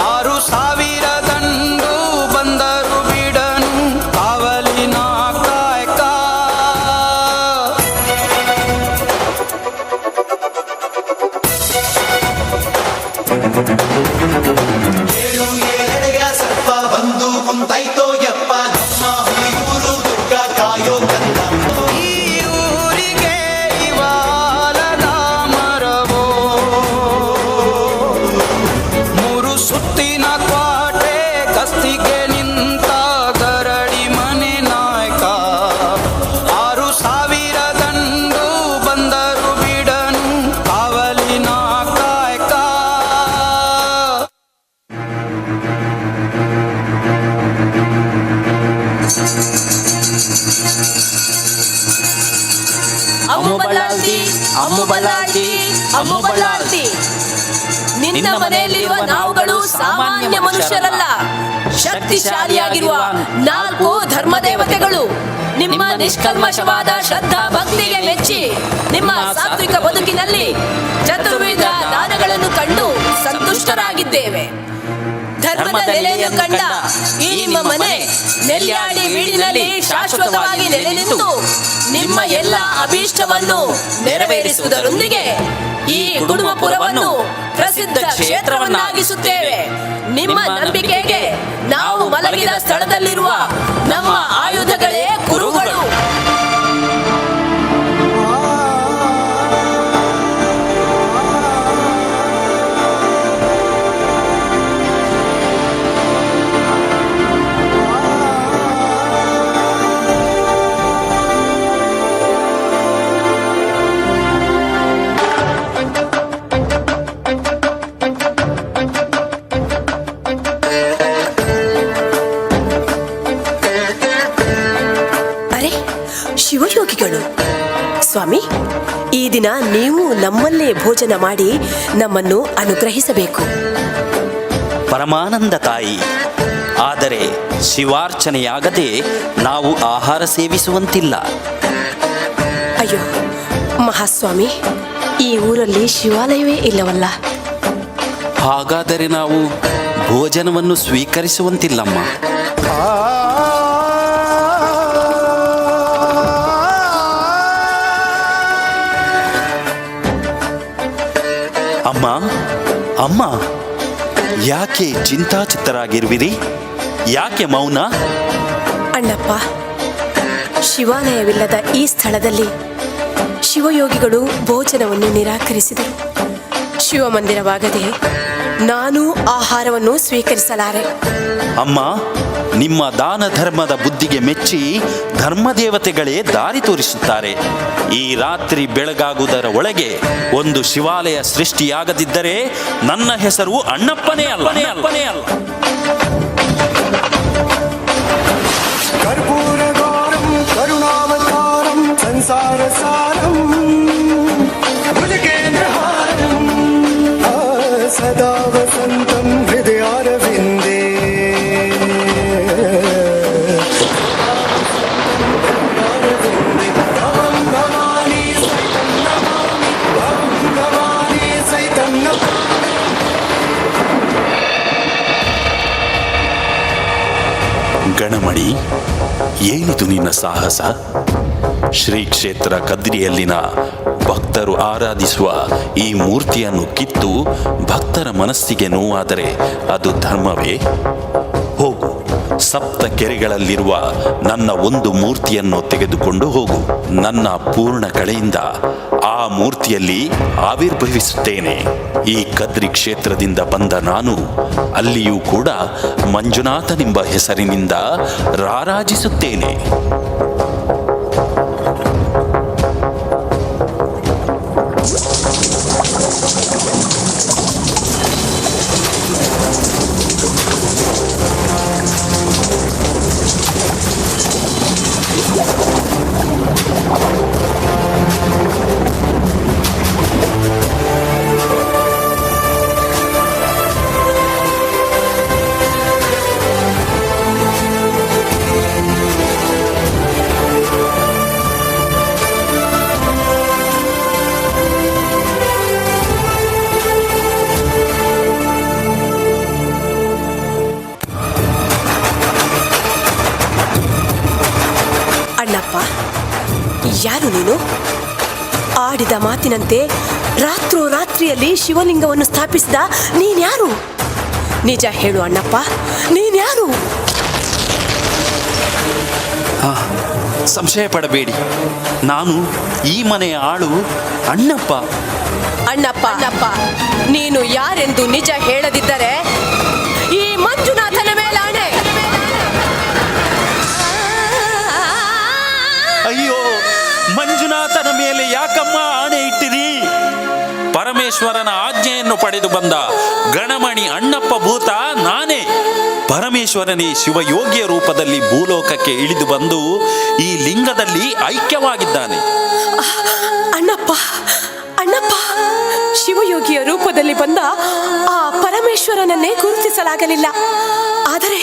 6000 ದಂಡು ಬಂದರು ಬಿಡನು ಕಾವಲಿನ ಕಾಯಕ. ಏಳು ಏಳೆಡೆಯ ಸರ್ಪ ಬಂದು ಕುಂತಾಯ್ತೋ ಯಪ್ಪ, ನಮ್ಮ ಹುಲಿಯೂರು ದುರ್ಗ ಕಾಯೋ ಕಂದ. ಈ ಊರಿಗೆ ಇವಾಲದ ಮರವೋ, ಮೂರು ಸುತ್ತಿನ ಕ್ವಾಟೆ ಕಸ್ತಿಗೆ ನಿಂತ ಗರಡಿ ಮನೆ ನಾಯಕ, 6000 ದಂಡು ಬಂದರು ಬಿಡನು ಕಾವಲಿನ ಕಾಯಕ. ಅಮ್ಮು ಬಲ್ಲಾಳ್ತಿ, ಅಮ್ಮು ಬಲ್ಲಾಳ್ತಿ, ಅಮ್ಮು ಬಲ್ಲಾಳ್ತಿ. ನಿನ್ನ ಮನೆಯಲ್ಲಿರುವ ನಾವುಗಳು ಸಾಮಾನ್ಯ ಮನುಷ್ಯರಲ್ಲ, ಶಕ್ತಿಶಾಲಿಯಾಗಿರುವ 4 ಧರ್ಮದೇವತೆಗಳು. ನಿಮ್ಮ ನಿಷ್ಕಲ್ಮಶವಾದ ಶ್ರದ್ಧಾ ಭಕ್ತಿಗೆ ಮೆಚ್ಚಿ ನಿಮ್ಮ ಸಾತ್ವಿಕ ಬದುಕಿನಲ್ಲಿ ಚತುರ್ವಿಧ ದಾನಗಳನ್ನು ಕಂಡು ಸಂತುಷ್ಟರಾಗಿದ್ದೇವೆ. ಧರ್ಮದ ನೆಲೆಯನ್ನು ಕಂಡ ಈ ನಿಮ್ಮ ಮನೆ ನೆಲ್ಯಾಡಿ ಬೀಡಿನಲ್ಲಿ ಶಾಶ್ವತವಾಗಿ ನೆಲೆ ನಿಂತು ನಿಮ್ಮ ಎಲ್ಲ ಅಭೀಷ್ಟವನ್ನು ನೆರವೇರಿಸುವುದರೊಂದಿಗೆ ಈ ಕುಡುಮಪುರವನ್ನು ಪ್ರಸಿದ್ಧ ಕ್ಷೇತ್ರವನ್ನಾಗಿಸುತ್ತೇವೆ. ನಿಮ್ಮ ನಂಬಿಕೆಗೆ ನಾವು ಮಲಗಿದ ಸ್ಥಳದಲ್ಲಿರುವ ನಮ್ಮ ಆಯುಧಗಳೇ ಕುರುಗಳು. ಸ್ವಾಮಿ, ಈ ದಿನ ನೀವು ನಮ್ಮಲ್ಲೇ ಭೋಜನ ಮಾಡಿ ನಮ್ಮನ್ನು ಅನುಗ್ರಹಿಸಬೇಕು. ಪರಮಾನಂದ ತಾಯಿ, ಆದರೆ ಶಿವಾರ್ಚನೆಯಾಗದೆ ನಾವು ಆಹಾರ ಸೇವಿಸುವಂತಿಲ್ಲ. ಅಯ್ಯೋ ಮಹಾಸ್ವಾಮಿ, ಈ ಊರಲ್ಲಿ ಶಿವಾಲಯವೇ ಇಲ್ಲವಲ್ಲ. ಹಾಗಾದರೆ ನಾವು ಭೋಜನವನ್ನು ಸ್ವೀಕರಿಸುವಂತಿಲ್ಲಮ್ಮ. ಅಮ್ಮ, ಅಮ್ಮ, ಯಾಕೆ ಚಿಂತಾಚಿತ್ತರಾಗಿರುವಿರಿ? ಯಾಕೆ ಮೌನ? ಅಣ್ಣಪ್ಪ, ಶಿವಾಲಯವಿಲ್ಲದ ಈ ಸ್ಥಳದಲ್ಲಿ ಶಿವಯೋಗಿಗಳು ಭೋಜನವನ್ನು ನಿರಾಕರಿಸಿದರು. ಶಿವಮಂದಿರವಾಗದೆ ನಾನು ಆಹಾರವನ್ನು ಸ್ವೀಕರಿಸಲಾರೆ. ಅಮ್ಮ, ನಿಮ್ಮ ದಾನ ಧರ್ಮದ ಬುದ್ಧಿಗೆ ಮೆಚ್ಚಿ ಧರ್ಮದೇವತೆಗಳೇ ದಾರಿ ತೋರಿಸುತ್ತಾರೆ. ಈ ರಾತ್ರಿ ಬೆಳಗಾಗುವುದರ ಒಳಗೆ ಒಂದು ಶಿವಾಲಯ ಸೃಷ್ಟಿಯಾಗದಿದ್ದರೆ ನನ್ನ ಹೆಸರು ಅಣ್ಣಪ್ಪನೇ ಅಲ್ಲ, ಅಪ್ಪನೇ ಅಲ್ಲ. ಕರ್ಪೂರಗೌರಂ ಕರುಣಾವತಾರಂ ಸಂಸಾರಸಾರಂ ಭುಜಗೇಂದ್ರಹಾರಂ ಸದಾ ವಸಂತಂ ಹೃದಯಾರವಿಂದೇ. ಭವಂ ಭವಾನಿ ಸಹಿತಂ ನಮಾಮಿ, ಭವಂ ಭವಾನಿ ಸಹಿತಂ ನಮಾಮಿ. ಗಣಮಣಿ, ಏನಿದು ನಿನ್ನ ಸಾಹಸ? ಶ್ರೀ ಕ್ಷೇತ್ರ ಕದ್ರಿಯಲ್ಲಿನ ಭಕ್ತರು ಆರಾಧಿಸುವ ಈ ಮೂರ್ತಿಯನ್ನು ಕಿತ್ತು ಭಕ್ತರ ಮನಸ್ಸಿಗೆ ನೋವಾದರೆ ಅದು ಧರ್ಮವೇ? ಹೋಗು, ಸಪ್ತ ಕೆರೆಗಳಲ್ಲಿರುವ ನನ್ನ ಒಂದು ಮೂರ್ತಿಯನ್ನು ತೆಗೆದುಕೊಂಡು ಹೋಗು. ನನ್ನ ಪೂರ್ಣ ಕಳೆಯಿಂದ ಆ ಮೂರ್ತಿಯಲ್ಲಿ ಆವಿರ್ಭವಿಸುತ್ತೇನೆ. ಈ ಕದ್ರಿ ಕ್ಷೇತ್ರದಿಂದ ಬಂದ ನಾನು ಅಲ್ಲಿಯೂ ಕೂಡ ಮಂಜುನಾಥನೆಂಬ ಹೆಸರಿನಿಂದ ರಾರಾಜಿಸುತ್ತೇನೆ. ಅಣ್ಣಪ್ಪ, ಯಾರು ನೀನು? ಆಡಿದ ಮಾತಿನಂತೆ ರಾತ್ರೋರಾತ್ರಿಯಲ್ಲಿ ಶಿವಲಿಂಗವನ್ನು ಸ್ಥಾಪಿಸಿದ ನೀನ್ಯಾರು? ನಿಜ ಹೇಳು ಅಣ್ಣಪ್ಪ, ನೀನ್ಯಾರು? ಸಂಶಯ ಪಡಬೇಡಿ, ನಾನು ಈ ಮನೆಯ ಆಳು ಅಣ್ಣಪ್ಪ. ಅಣ್ಣಪ್ಪ, ಅಣ್ಣಪ್ಪ, ನೀನು ಯಾರೆಂದು ನಿಜ ಹೇಳದಿದ್ದರೆ ಈ ಮಂಜುನಾಥನ ಮೇಲಾಣೆ. ಅಯ್ಯೋ, ಮಂಜುನಾಥನ ಮೇಲೆ ಯಾಕಮ್ಮ ಆಣೆ ಇಟ್ಟಿರಿ? ಪರಮೇಶ್ವರನ ಆಜ್ಞೆಯನ್ನು ಪಡೆದು ಬಂದ ಗಣಮಣಿ ಅಣ್ಣಪ್ಪ ಭೂತ ನಾನೇ. ಪರಮೇಶ್ವರನೇ ಶಿವಯೋಗಿಯ ರೂಪದಲ್ಲಿ ಭೂಲೋಕಕ್ಕೆ ಇಳಿದು ಬಂದು ಈ ಲಿಂಗದಲ್ಲಿ ಐಕ್ಯವಾಗಿದ್ದಾನೆ. ಅಣ್ಣಪ್ಪ, ಅಣ್ಣಪ್ಪ, ಶಿವಯೋಗಿಯ ರೂಪದಲ್ಲಿ ಬಂದ ಆ ಪರಮೇಶ್ವರನನ್ನೇ ಗುರುತಿಸಲಾಗಲಿಲ್ಲ. ಆದರೆ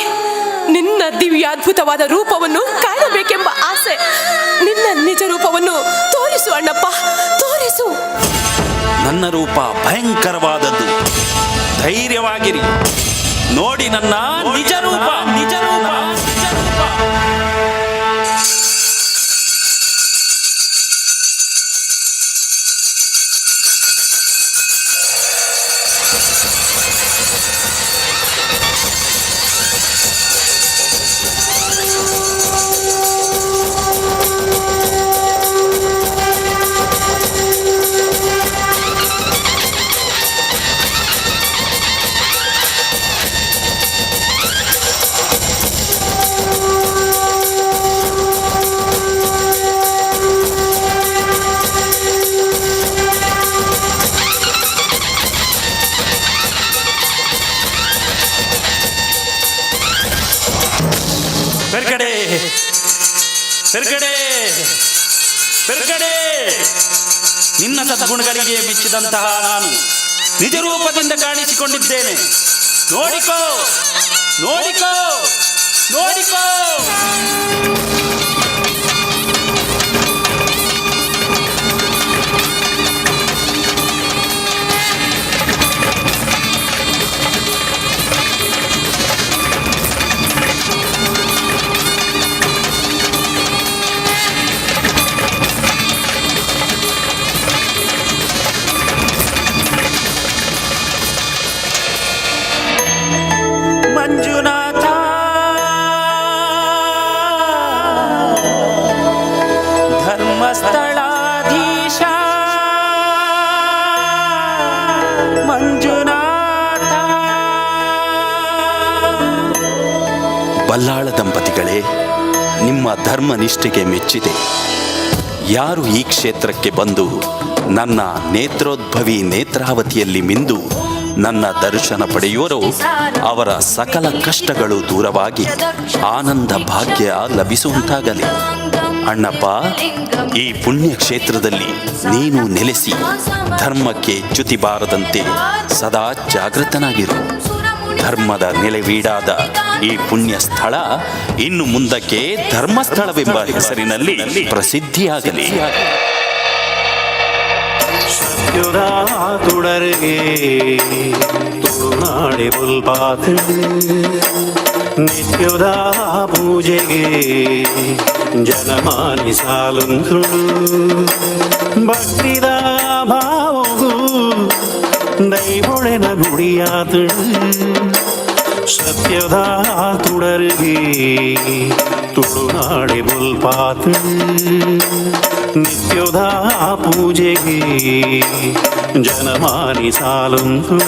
ನಿನ್ನ ದಿವ್ಯಾದ್ಭುತವಾದ ರೂಪವನ್ನು ಕಾಣಬೇಕೆಂಬ ಆಸೆ. ನಿನ್ನ ನಿಜ ರೂಪವನ್ನು ತೋರಿಸು ಅಣ್ಣಪ್ಪ, ತೋರಿಸು. ನನ್ನ ರೂಪ ಭಯಂಕರವಾದದ್ದು, ಧೈರ್ಯವಾಗಿರಿ. ನೋಡಿ ನನ್ನ ನಿಜ ರೂಪ, ನಿಜ ರೂಪ, ನಿಜ ರೂಪ. ಪೆರ್ಗಡೆ, ಪೆರ್ಗಡೆ, ಪೆರ್ಗಡೆ, ನಿನ್ನ ಸದ್ಗುಣಗಳಿಗೆ ಮೆಚ್ಚಿದಂತಹ ನಾನು ನಿಜ ರೂಪದಿಂದ ಕಾಣಿಸಿಕೊಂಡಿದ್ದೇನೆ. ನೋಡಿಕೋ, ನೋಡಿಕೋ, ನೋಡಿಕೋ. ಮಂಜುನಾಥ, ಧರ್ಮಸ್ಥಳಾಧೀಶ ಮಂಜುನಾಥ. ಬಲ್ಲಾಳ ದಂಪತಿಗಳೇ, ನಿಮ್ಮ ಧರ್ಮನಿಷ್ಠೆಗೆ ಮೆಚ್ಚಿದೆ. ಯಾರು ಈ ಕ್ಷೇತ್ರಕ್ಕೆ ಬಂದು ನನ್ನ ನೇತ್ರೋದ್ಭವಿ ನೇತ್ರಾವತಿಯಲ್ಲಿ ಮಿಂದು ನನ್ನ ದರ್ಶನ ಪಡೆಯುವರೋ ಅವರ ಸಕಲ ಕಷ್ಟಗಳು ದೂರವಾಗಿ ಆನಂದ ಭಾಗ್ಯ ಲಭಿಸುವಂತಾಗಲಿ. ಅಣ್ಣಪ್ಪ, ಈ ಪುಣ್ಯ ಕ್ಷೇತ್ರದಲ್ಲಿ ನೀನು ನೆಲೆಸಿ ಧರ್ಮಕ್ಕೆ ಚ್ಯುತಿ ಬಾರದಂತೆ ಸದಾ ಜಾಗೃತನಾಗಿರು. ಧರ್ಮದ ನೆಲೆವೀಡಾದ ಈ ಪುಣ್ಯ ಸ್ಥಳ ಇನ್ನು ಮುಂದಕ್ಕೆ ಧರ್ಮಸ್ಥಳವೆಂಬ ಹೆಸರಿನಲ್ಲಿ ಪ್ರಸಿದ್ಧಿಯಾಗಲಿ. ತುಡರ್ಗೆ ತುಳುನಾಡೆ ಬುಲ್ಪಾತ್ ನಿತ್ಯದ ಪೂಜೆಗೆ ಜನಮಾನಿ ಸಾಲುಂತು ಭಕ್ತಿದ ಭಾವಗೂ ದೈವೊಳೆನ ಗುಡಿಯಾತು ಸತ್ಯದ ತುಡರ್ಗೆ ತುಳುನಾಡೆ ಬುಲ್ಪಾತ್ ನಿತ್ಯದ ಪೂಜೆಗೆ ಜನಮಾನಿ ಸಾಲುಂತು.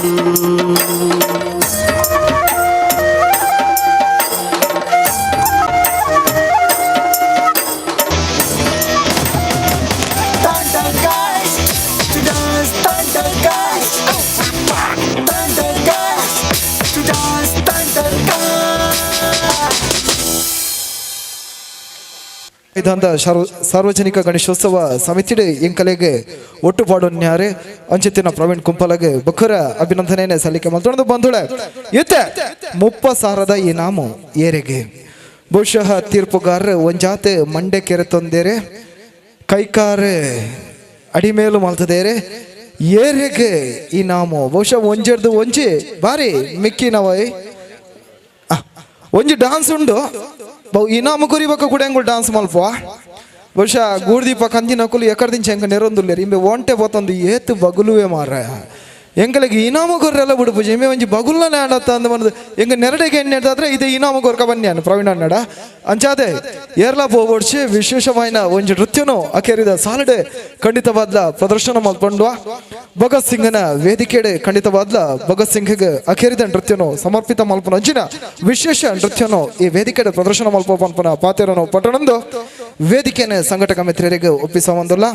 ಇದಂದ ಸಾರ್ವಜನಿಕ ಗಣೇಶೋತ್ಸವ ಸಮಿತಿ ಎಂಕಲೆಗೆ ಒಟ್ಟು ಪಾಡೋನ್ಯಾರೆ ಅಂಚಿತ್ತಿನ ಪ್ರವೀಣ್ ಕುಂಪಲಗೆ ಬಖರ ಅಭಿನಂದನೆ ಸಲ್ಲಿಕೆ ಮಲ್ತೊಂದು ಬಂಧುಳೆ. ಇತ್ತೆ 30,000 ಇನಾಮು ಏರೆಗೆ ಬಹುಶಃ ತೀರ್ಪುಗಾರರು ಒಂಜಾತೆ ಮಂಡೆ ಕೆರೆ ತಂದೇರೆ, ಕೈಕಾರೆ ಅಡಿಮೇಲು ಮಲ್ತದೇರೆ. ಏರೆಗೆ ಇನಾಮು ಬಹುಶಃ ಒಂಜೆರ್ದು ಒಂಜಿ ಬಾರಿ ಮಿಕ್ಕಿನವೈ ಒಂಜಿ ಡಾನ್ಸ್ ಉಂಡು. ಬಹು ಇನಾಮು ಕುರಿಬಕ್ಕ ಕೂಡ ಹೆಂಗುಳು ಡಾನ್ಸ್ ಮಲ್ಪ. ಬಹುಶಃ ಗೂಡ್ದೀಪ ಕಂಜಿನಕುಲು ಎಕರ್ದಿಂಚ ಹೆಂಗ ನೆರೊಂದುಲ್ಲೇರು ಇಂಬೆ ಒಂಟೆ ಪೋತೊಂದು ಏತು ಬಗುಲುವೆ ಮಾರ. ಎಂಕಲೆಗೆ ಇನಾಮು ಕೊರ್ರೆಲ್ಲ ಬಿಡು ಪೂಜೆ ಇಂಬೆ ಒಂಜಿ ಬಗುಲ್ನ ಆಡತ್ತ ಅಂದ ಬಂದು ಎಂಗ ನೆರಡೆಗೆ ಎಣ್ಣೆ ಹಿಡ್ದಾದ್ರೆ ಇದು ಇನಾಮು ಕೊರ್ಕ ಬನ್ನಿ ಪ್ರವೀಣ್ ಅಣ್ಣಡ. ಅಂಚಾದೆ ಏರ್ಲಾ ಪೋಬೋಡ್ಸಿ ವಿಶೇಷವಾಯಿನ ಒಂಜಿ ನೃತ್ಯನು ಅಕೇರಿದ ಸಾಲಡೆ ಖಂಡಿತವಾದ್ಲ ಪ್ರದರ್ಶನ ಮಲ್ಪಂಡುವ. ಭಗತ್ ಸಿಂಗ್ನ ವೇದಿಕೆಡೆ ಖಂಡಿತವಾದ್ಲ ಭಗತ್ ಸಿಂಗ್ಗೆ ಅಖೇರಿದ ನೃತ್ಯನು ಸಮರ್ಪಿತ ಮಲ್ಪನ ಅಂಚಿನ ವಿಶೇಷ ನೃತ್ಯನು ಈ ವೇದಿಕೆಡೆ ಪ್ರದರ್ಶನ ಮಲ್ಪ ಪನ್ಪನ ಪಾತೆರನು ಪಟ್ಟಣಂದು ವೇದಿಕೆನ ಸಂಘಟಕ ಮಿತ್ರರಿಗೆ ಒಪ್ಪಿಸ ಒಂದುಲ್ಲ.